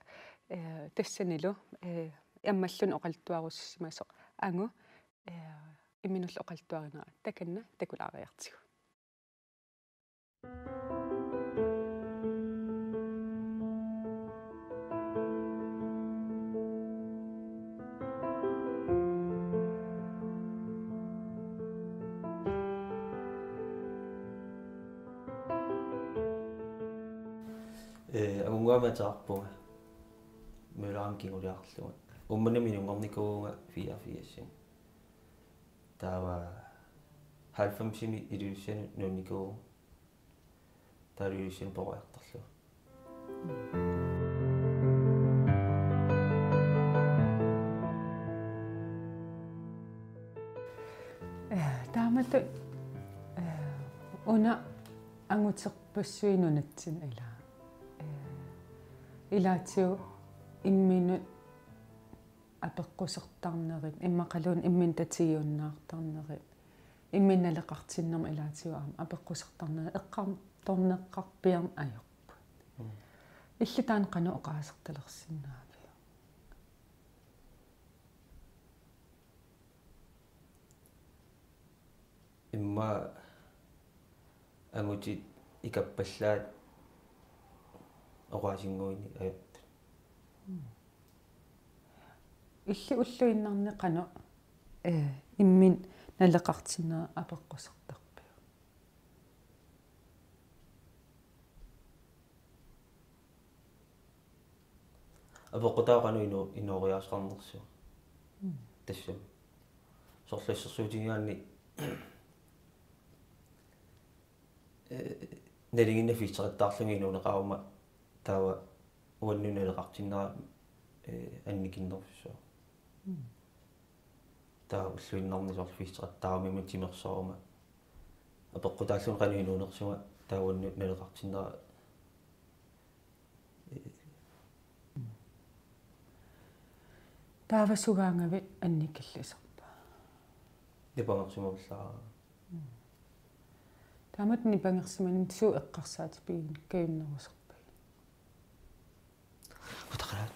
eh, tassanilu, eh, ammalluni oqaluttuarusussimasoq Angu, eh, imminullu oqaluttuarinera takanna takulaariartigu. Eh, Angunnguamik ateqarpunga. Møllerimi kinguliarlunga. Uummannami inunngornikuuvunga fireogfirsimi. Taava halvfemsimi Ilulissanut nuunnikuuvunga. Taava Ilulissanut peroriartorlunga. Eh, taamatut, eh, una anguterpassuit nunatsinni ilaa. Eh, ilaatigut imminut apeqqusertarnerit, immaqaluunniit imminut tatigiunnaartarnerit, imminut naleqartinnermut ilaatigut aamma apeqqusertarnerit eqqartorneqarpiarneq ajorput. Mm. Illit taanna qanoq oqaasertalersinnaaviuk? Immaqa angutit ikappallaat oqaasinnguinik ajortut. Mm. Illit ulluinnarni qanoq, eh, imminut naleqartinnerit apeqqusertarpiuk? Apeqqutaavoq qanoq ino-, inooriaaseqarnersunga. Mm. Tassami. Soorlu assersuutigigaanni, eh, nalinginnaq feesteqattaarlunga inuuneqaruma taava uannut naleqartinnera, eh, annikinnerussaaq. Mm. Taava ulluinnarni soorlu feesteqattaaruma timersoruma. Apeqqutaallunga qanoq inuunersunga taava uannut naleqartinnera. Taava sugaangavit annikillisarpa? Nipangersimavallaarama. Mm. Taamatut nipangersimaninni suut eqqarsaatigigaluarnerusarpigit? Utaqalaat.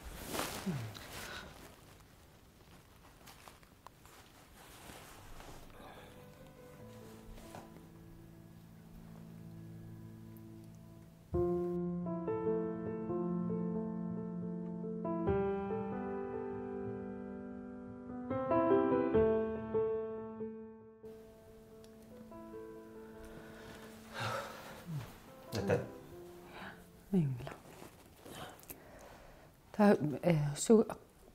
Ata. Inngila. Ta-, eh, su-,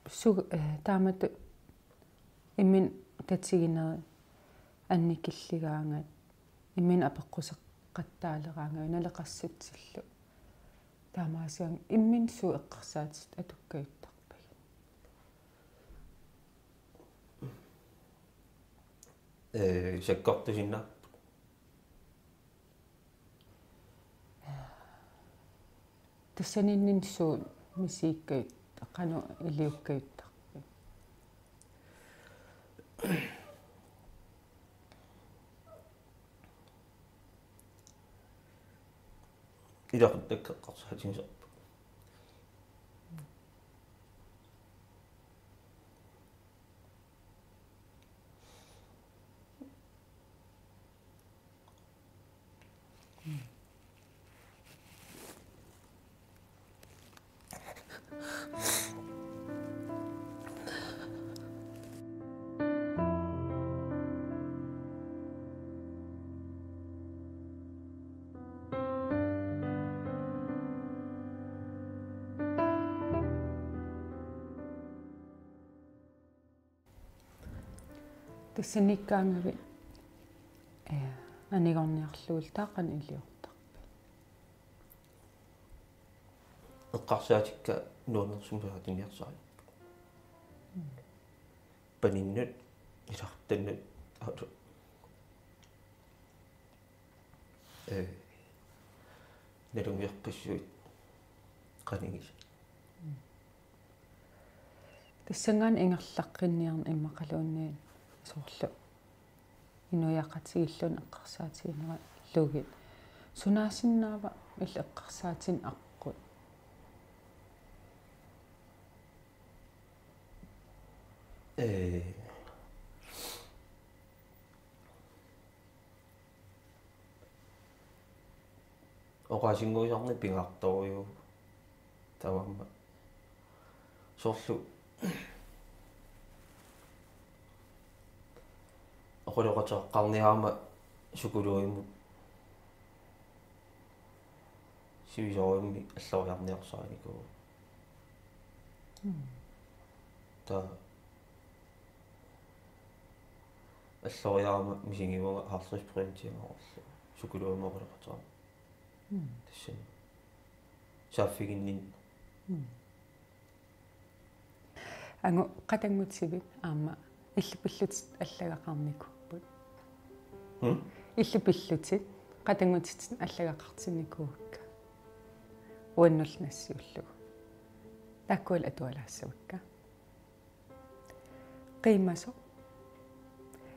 su-, eh, taamatut imminut tatiginerit annikilligaangat, imminut apeqquseqattaaleraangavit naleqassutsillu. Taamaasiaannga imminut suut eqqarsaatitit atukkajuttarpigit? Ee, sakkortusinnaapput. Tassaninnini suut misigikkajuttarpit, qanoq iliukkajuttarpit? Ilaquttakka eqqarsaatigisarput. Tassaniikkaangavit, ee, anigorniarlugulu taava qanoq iliortarpit? Eqqarsaatikka nuannersumik periarfissaqarput. Paninnut, ilaquttanut, alu-, ee, nalunngeqqissuit qanigisat. Tassanngaanniit ingerlaqqinniarneq immaqaluunniit soorlu inuiaqatigiilluunniit eqqarsaatigineralugit. Sunaasinnaava illit eqqarsaatinik aqqut? Ee. Oqaasinnguisarneq pingaartorujuuvoq. Tamanna. Soorlu oqaloqateqarniarama psykologimut sivisoorujummik alloriarniarsarinikuuvoq. Mm. Taava alloriarama misigivunga halvtreds procentianngorlunga psykologimut oqaloqateqarama. Mm. Tassani. Saaffiginninneq. Mm. Angut, qatanngutivit aamma illit pillutit allagaqarnikuupput? Hmm? Illit pillutit qatanngutitit allagaqartinnikuuakka uannullu nassiullugu. Taakkua atualaassavakka. Qiimmasoq,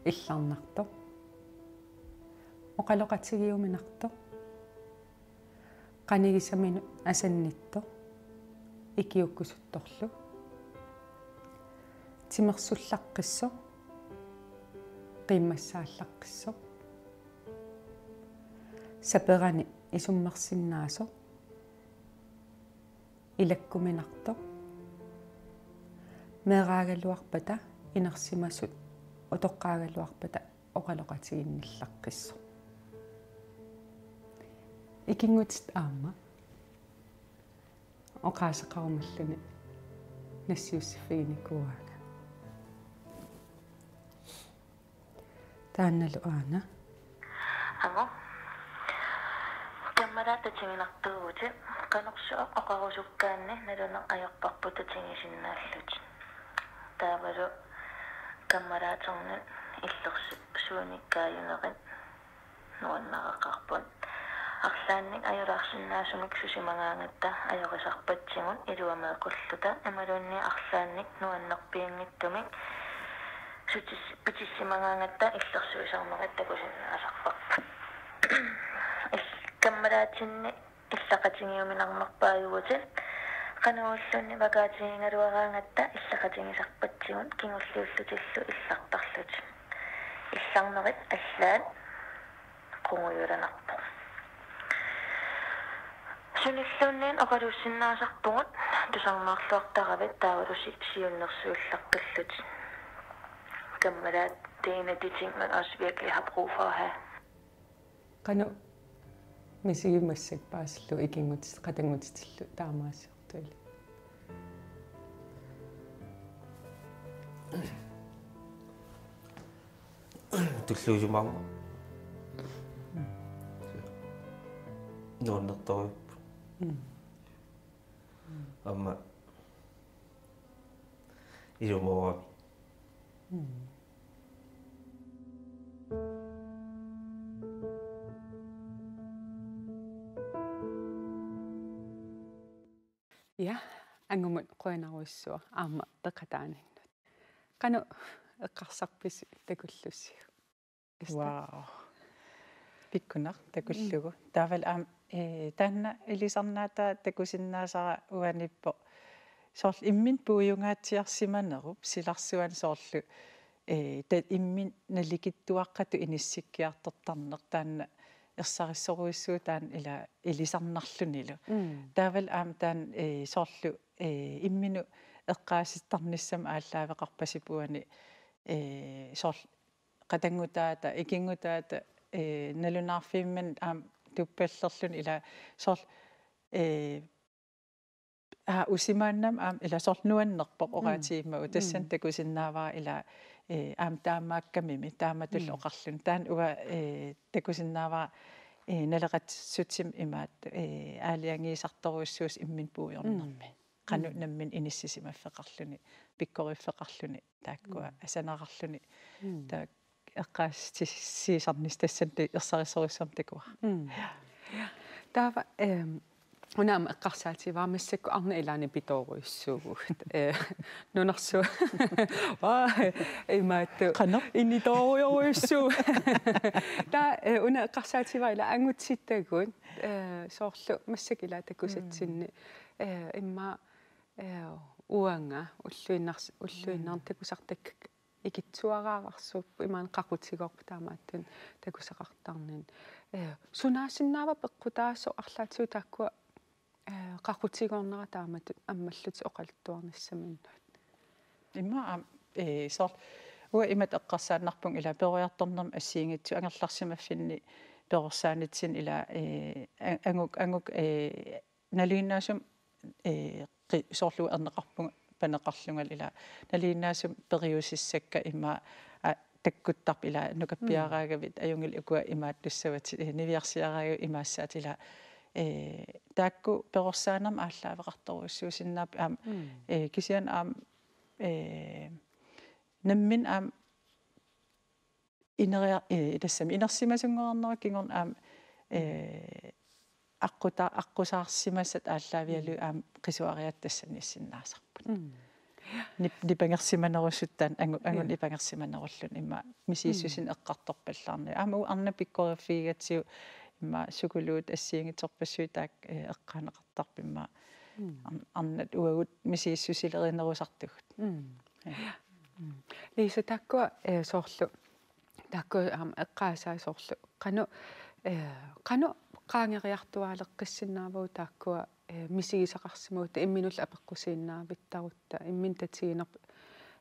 illarnartoq, oqaloqatigiuminartoq, qanigisaminut asannittoq, ikiuukkusuttorlu, timersullaqqissoq, qiimmassaallaqqissoq, saperanik isummersinnaasoq, ilakkuminartoq, meeraagaluarpata inersimasut utoqqaagaluarpata oqaloqatiginnillaqqissoq. Ikinngutit aamma oqaaseqarumalluni nassiussiffiginikuuaanga. Taannalu aana. Amo. Kammalaat tatiginartuuvutit, qanorsuaq oqarusukkaanni naluneq ajorparput tatigisinnaallutit. Taavalu kammalaatinnik illersuinikkaajuneri nuannaraqarput. Arlaannik ajulaarsinnaasumik susimagaangatta ajorisarpatsigut iluameeqqulluta imaluunniit arlaannik nuannerpianngitsumik sutis-, pitissimagaangatta illersuisarnerit takusinnaasarparput. Il-, kammalaatinni illaqatigiuminarnerpaajuvutit, qanoq ililluunniit vakaatigigaluaraangatta illaqatigisarpatsigut kingulliullutillu illartarlutit. Illarnerit allaat qungujulanarpoq. Sunilluunniit oqaluussinnaasarpugut tusarnaarluartaravit taavalu si-, siunnersuillaqqillutit. Kammalaat, det er en af de ting, man også virkelig har brug for at have. Qanoq misigit massakkut paasillugu ikinngutit-, qatanngutitillu taamaasiortuilit? Tulluusimaarmat. Nuannertorujuupput. Mm. Aamma ilumoorami. Ja, angumut qujanarujussuaq aamma peqataaninnut. Qanoq eqqarsarpisi takullussiuk? Esther? Wow. Pikkunaq takullugu. Taavalu aamma, eh, taanna ilisarnaataa takusinnaasara uaniippoq. Soorlu imminut puiungaatsiarsimanerup silarsuani soorlu, eh, ta-, imminut nalikitsuaqqatut inissikkiartortarneq taanna ersarissorujussuuvoq taanna ila ilisarnarlunilu. Mm. Taavalu aamma taanna, eh, soorlu, eh, imminut eqqaasittarnissamut aallaaveqarpasippoq uani, eh, soorlu qatanngutaata, ikinngutaata, eh, nalunaarfimmanni aamma tuppallerluni ila soorlu, eh, aa, usimaannam aamma ila soorlu nuannerpoq oqaatigimmagit, tassani takusinnaavara ila, eh, aamma taamaakkamimi taamatullu oqarluni. Taanna uanga, eh, takusinnaavara, eh, naleqatsutsimut imaattoq, eh, aalajangiisartorujussuusoq imminut puigornermi. Qanoq nammineq inissisimaffeqarluni, pikkoriffeqarluni, taakkua asanararluni. Taakku eqqaasitsisiisarnissaq tassani ersarissorujussuarmik takuara. Taava, ehm, una aamma eqqarsaatigivara massakkut arnat ilaanni pitoorujussuuvugut. Eh, nunarsuaq. Vaa, imaattoq. Qanoq? Initoorujorujussuuvoq. Taava, eh, una eqqarsaatigivara ila angutsitagut, eh, soorlu massakkut ila takusatsinni. Eh, immaqa, eh, uanga ulluinnars-, ulluinnarni takusartakkat ikittuaraavarsuupput imaanni qaqutigoorput taamaattunik takusaqartarnini. Eh, sunaasinnaava peqqutaasoq arlaatigut taakkua, eh, qaqutigoornera taamatut ammallutik oqaluttuarnissaminnut? Immaqa aamma, eh, soorlu uanga imatut eqqarsaannarpunga ila peroriartornermut assigiinngitsut angerlarsimaffinni perorsaanitsinni ila, eh, a-, anguk, anguk, eh, nalinginnaasumik, eh, qi-, soorlu erneqarpunga paneqarlungalu ila nalinginnaasumik periusissakka immaqa, a, takkuttarput ila nukappiaraagavit ajunngilaq ukua imaattussavatit, eh, niviarsiaraagavit imaassaatit ila, eh, taakku perorsaanermut aallaaveqartorujussuusinnaapput aamma, eh, kisianni aamma, eh, nammineq aamma ineria-, eh, tassami inersimasunngornera kingorna aamma, eh, aqquta-, aqqusaarsimasat aallaavigalugit aamma qisuariaatsat tassaniissinnaasarput. Nip-, nipangersimanerusuttaan angu-, angut nipangersimanerulluni immaqa misigissutsinik eqqartorpallaarnagu. Aamma uagut arnat pikkoriffigigatsigu immaqa sukuluutut assigiinngitsorpassuit taakku, eh, eqqaaneqartarput immaqa ar-, arnat uagut misigissusilerinerusartugut. Ja. Lisa, taakkua, eh, soorlu, taakkua aamma eqqaasaat soorlu. Qanoq, eh, qanoq qaangeriartuaaleqqissinnaavagut taakkua, eh, misigisaqarsimagutta imminullu apeqqusiinnaavittarutta, imminut tatiginerp-,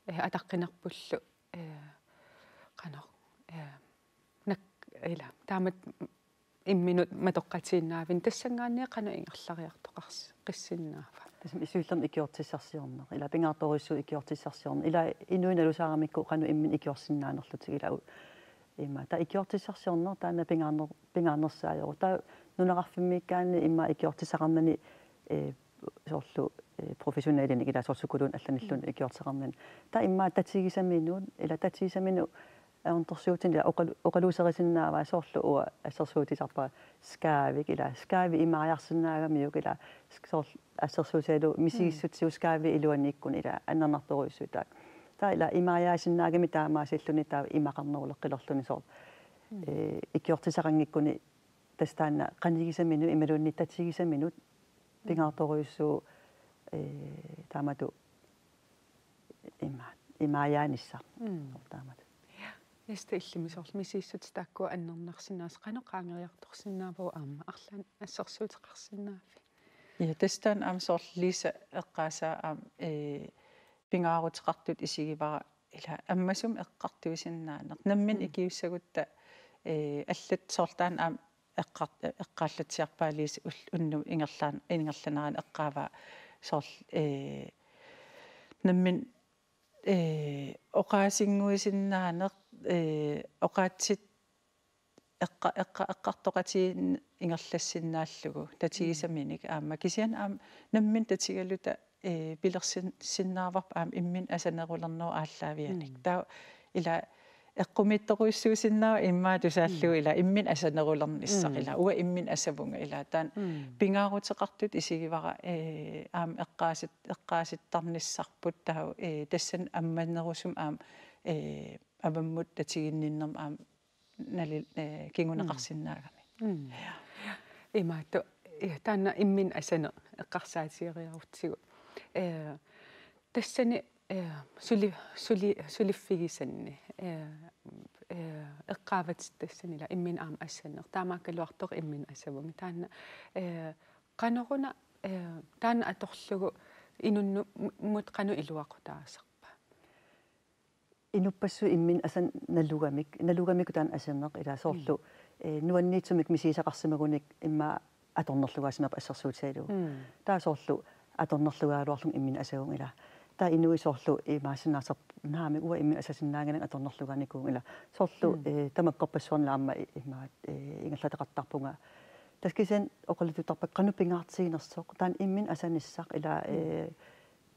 eh, ataqqinerpullu, eh, qanoq, eh, nak-, ila, taamatut imminut matoqqatiinnaavinik tassanngaanniit qanoq ingerlariartoqars-, qissinnaava? Tassami siullermik ikiortissarsiorneq. Ila pingaartorujussuuvoq ikiortissarsiorneq. Ila inuit nalusaaramikku qanoq imminut ikiorsinnaanerlutik ila u-, ima. Taava ikiortissarsiorneq taanna pingaarner-, pingaarnersaajuvoq. Taava nunaqarfimmiikkaanni immaqa ikiortissaqarnani, eh, soorlu, eh, professionelinik ila soorlu sukuluunut allanilluunniit ikiortissaqarnani. Taava immaqa tatigisaminut, ila tatigisaminut ajornartorsiutinik ila oqalu-, oqaluuserisinnaavaa soorlu uanga assersuutisarpara skaavik ila, skaavi imaajarsinnaagamiuk ila, sk-, soorlu assersuutigalugu misigissutsigut skaavi iluaniikkuni ila annernartorujussuit taakku. Taava ila imaajaasinnaagami taamaasilluni taava imaqarneruleqqilerluni soorlu, eh, ikiortissaqanngikkuni tassa taanna qanigisaminut imaluunniit tatigisaminut pingaartorujussuuvoq, eh, taamatut ima-, imaajaanissaq. Soorlu taamatut. Ja, Esther, illimmi soorlu misigissutit taakkua annernarsinnaasut qanoq qaangeriartorsinnaavagut aamma arlaannik assersuuteqarsinnaavit? Ja, tassa taanna aamma soorlu Lisa eqqaasaa aamma, eh, pingaaruteqartutut isigivara ila ammasumik eqqartuisinnaaneq. Nammineq ikiussagutta, eh, allat soorlu taanna aamma eqqar-, eqqaallatsiarpaa Lisa ul-, unnuk ingerlaan-, ingerlanerani eqqaavaa soorlu, eh, nammineq, eh, oqaasinnguisinnaaneq, eh, oqaatsit eqqa-, eqqa-, eqqartoqatigiinneq ingerlassinnaallugu tatigisaminik aamma kisianni aamma nammineq tatigaluta, ee, pilersin-, sinnaavarput aamma imminut asanerulernerup aallaavianik. Mm. Taava ila eqqumiitsorujussuusinnaavat immaqa tusaallugu Mm. ila imminut asanerulernissaq Mm. ila uanga imminut asavunga ila taanna Mm. pingaaruteqartutut isigivara, ee, aamma eqqaasit-, eqqaasittarnissarput taava, ee, tassani ammanerusumik aamma, ee, avammut tatiginninnermut aamma nali-, eh, kinguneqarsinnaagami. Mm. Imaattoq, eh, taanna imminut asaneq eqqarsaatigeriarutsigu. Eh, tassani, eh, suli-, suli-, suliffigisanni, eh, eh, eqqaavatit tassani ila imminut aamma asaneq. Taamaakkaluartoq imminut asavunga. Taanna, eh, qanoruna, eh, taanna atorlugu inunnut qanoq iluaqutaasarpa? Inuppassuit imminut asaneq nalugamik, nalugamikku taanna asaneq ila soorlu, Mm. eh, nuanniitsumik misigisaqarsimagunik immaqa atornerlugaasimavoq assersuutigalugu. Mm. Taava soorlu atornerlugaaluarlunga imminut asavunga ila. Taava inuit soorlu imaassinnaasarput naamik uanga imminut asasinnaannginnakku atornerlugaanikuuvunga ila. Soorlu, Mm. eh, tamakkorpassuarnillu aamma i-, immaqa, eh, ingerlataqartarpunga. Tassa kisianni oqaluttuuttarpakka qanoq pingaartiginersoq. Taanna imminut asanissaq ila, Mm. eh,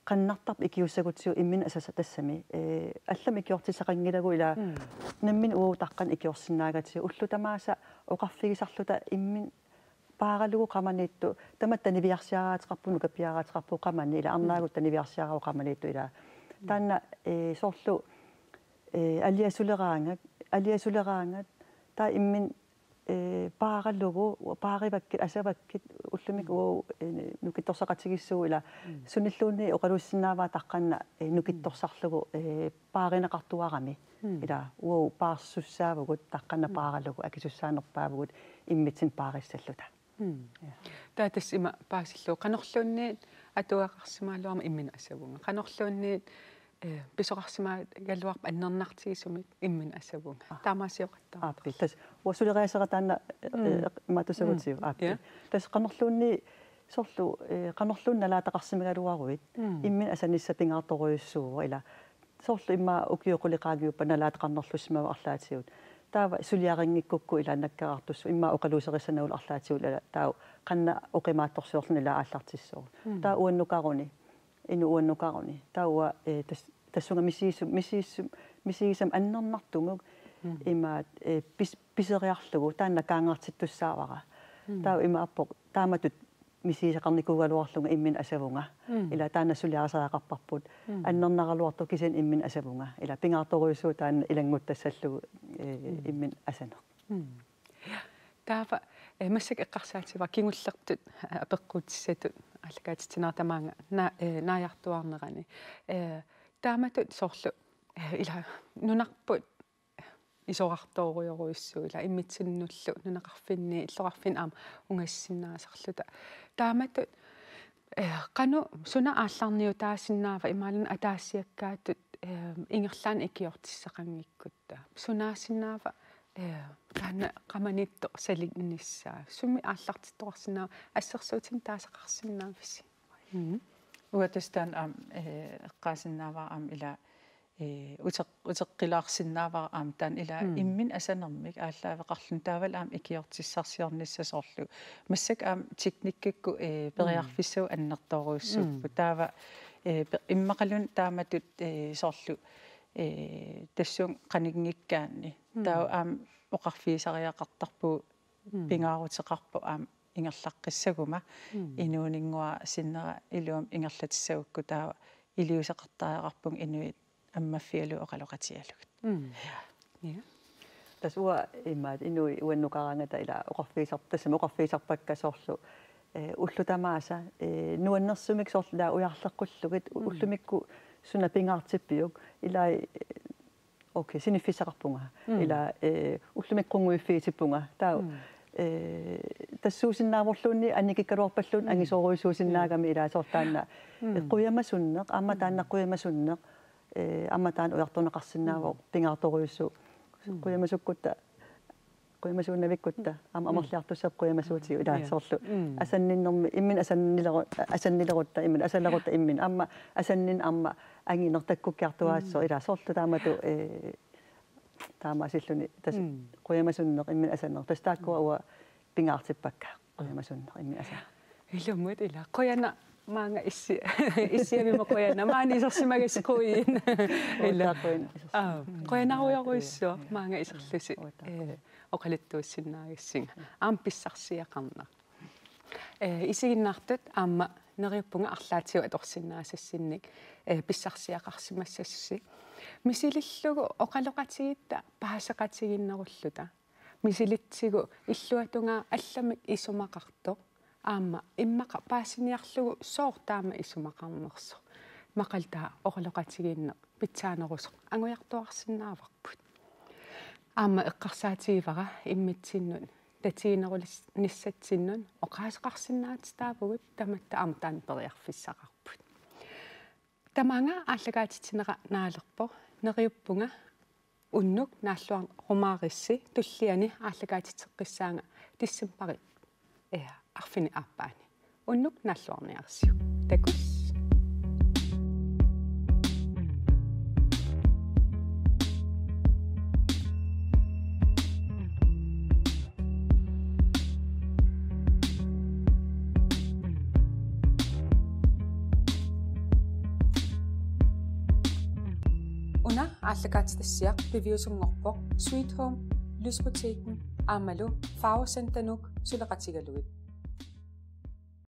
qannartarpoq ikiussagutsigu imminut asassasoq tassami. Eh, allamik ikiortissaqanngilagut ila Mm. nammineq uagut taqqamani ikiorsinnaagatsigu ullut tamaasa oqarfigisarluta imminut paaralugu qamaniittoq tamatta niviarsiaraateqarpugut nukapiaraateqarpugut qamani ila arnaagut Mm. taniviarsiaraavoq qamaniittoq ila. Mm. Taanna, eh, soorlu, eh, aliasuleraangat, aliasuleraangat taava imminut eh, paaralugu, paarivakkit, asavakkit, ullumikkut Mm. uagut, eh, nukittorsaqatigiissuugut ila Mm. sunilluunniit oqaluussinnaavara taqqamani, eh, Mm. nukittorsarlugu, eh, paarineqartuarami. Mm. Ila uagut paarsussaavugut taqqamani Mm. paaralugu akisussaanerpaavugut immitsinnut paarissalluta. Mm. Ja. Taava tassa ima paasillugu qanorluunniit atugaqarsimagaluarmat imminut asavunga. Qanorluunniit, eh, pisoqarsimagaluarpat annernartigisumik imminut asavunga. Ah. Taamaasioqattaartoq. Aappi. Tassa uanga suleriaaseq taanna, Mm. eh, imaattussagutsigit. Mm. Aappi. Ja. Tassa qanorluunniit soorlu, eh, qanorluunniit nalaataqarsimagaluaruit Mm. imminut asanissaq pingaartorujussuuvoq ila. Soorlu immaqa ukiut qulit qaangiuppata nalaataqarnerlussimavoq arlaatigut. Taava suliarinngikkukku ila nakkarartussaq immaqa oqaluuserissanagulu arlaatigut ila taava qanoq oqimaatsorsiorluni ila aallartissaaq. Mm. Taava uannukaruni, inuup uannukaruni. Taava, eh, tas-, tassunga misigisum-, misigisum-, misigisama annernartumut Mm. imaattoq, eh, pis-, piseriarlugu taanna qaangertittussaavara. Mm. Taava imaappoq taamatut misigisaqarnikuugaluarlunga imminut asavunga. Mm. Ila taanna suliarisariaqarparput. Mm. Annernaraluartoq kisianni imminut asavunga. Ila pingaartorujussuuvoq taanna ilannguttassallugu, eh, Mm. imminut asaneq. Mm. Taava, eh, massakkut eqqarsaatigivara kingullertut, eh, apeqquutissatut aallakaatitsinerit tamaanga na-, eh, naajartuaarnerani. Eh, taamatut soorlu, eh, ila nunarput isorartoorujorujussuuvoq ila immitsinnullu nunaqarfinni illoqarfinni aamma ungassinnaasarluta. Taamatut, eh, qanoq suna aallarniutaasinnaava imaluunniit ataasiakkaatut, eh, ingerlaannaq ikiortissaqanngikkutta. Sunaasinnaava, eh, taanna qamaniittoq salinnissaa. Sumi aallartittoqarsinnaava assersuutinik taasaqarsinnaavisi? Mm. Uanga tassa taanna aamma, eh, eqqaasinnaavara aamma ila eh, uteq-, uteqqilaarsinnaavara aamma taanna ila Mm. imminut asanermik aallaaveqarluni taavalu aamma ikiortissarsiornissaq soorlu. Massakkut aamma teknikkikkut, eh, Mm. periarfissavut annertoorujussuupput. Mm. Taava, eh, pe-, immaqaluunniit taamatut, eh, soorlu, eh, tassunga qaninngikkaanni. Mm. Taava aamma oqarfigisariaqartarpugut Mm. pingaaruteqarpoq aamma ingerlaqqissaguma Mm. inuuninnguara sinnera iluamik ingerlatissagukku taava iliuuseqartariaqarpunga inuit ammaffigalugit oqaloqatigalugit. Mm. Ja. Tassa uanga imaattoq inuit uannukaraangata ila oqarfigisarp-, tassami oqarfigisarpakka soorlu, eh, ullut tamaasa, eh, nuannersumik soorlu ila ujarleqqullugit u-, Mm. ullumikkut suna pingaartippiuk ila, eh, okay, siniffissaqarpunga. Mm. Ila, eh, ullumikkut qunnguiffigitippunga. Taava, Mm. eh, tassuusinnaavorluunniit annikikkaluarpalluunniit Mm. angisoorujussuusinnaagami ila soorlu taanna, Mm. eh, qujamasunneq, aamma Mm. taanna qujamasunneq, eh, aamma taanna ujartorneqarsinnaavoq Mm. pingaartorujussuuvoq. Mm. Qujamasukkutta, qujamasuunnavikkutta, aamma Mm. amerliartussaapput qujamasuutigut, ila Ja. soorlu Mm. asanninnermi, imminut asannileru-, asannilerutta, imminut asalerutta, imminut aamma asanninneq aamma angineq takkukkiartuaassaaq, Mm. ila soorlu taamatut, eh, taamaasilluni tassa Mm. qujamasunneq imminut asanneq. Tassa taakkua uanga pingaartippakka qujamasunneq imminut asanneq. Ilumut ila. Qujanaq maanga issi-, issiavimma qujanaq. Maani isersimagassi quin. Ila. Uattaaq quin isersi-. Aa, qujanarujorujussuaq maanga iserlusi. Uattaaq. Ee, oqaluttuussinnaagassinga. Aamma pissarsiaqarneq. Ee, isiginnaartut aamma neriuppunga arlaatigut atorsinnaasassinnik, ee, pissarsiaqarsimassasusi. Misilillugu oqaloqatigiitta paaseqatigiinnerulluta. Misilitsigu illuatungaa allamik isumaqartoq. Aamma immaqa paasiniarlugu sooq taama isumaqarnersoq. Immaqalu taava oqaloqatigiinneq pitsaanerusoq angujartuarsinnaavarput. Aamma eqqarsaatigivara immitsinnut tatiginerulis-, nissatsinnut oqaaseqarsinnaatitaavugut tamatta aamma taanna periarfissaqarput. Tamaanga aallakaatitsinera naalerpoq, neriuppunga unnuk naalluarumaarissi, tulliani aallakaatitseqqissaanga decembari, ee, arfineq-aappaani. Unnuk naalluarniarsiuk. Takuss. Una aallakaatitassiaq piviusunngorpoq Sweet Home, Lysbutikken aammalu Farvecenter Nuuk suleqatigalugit.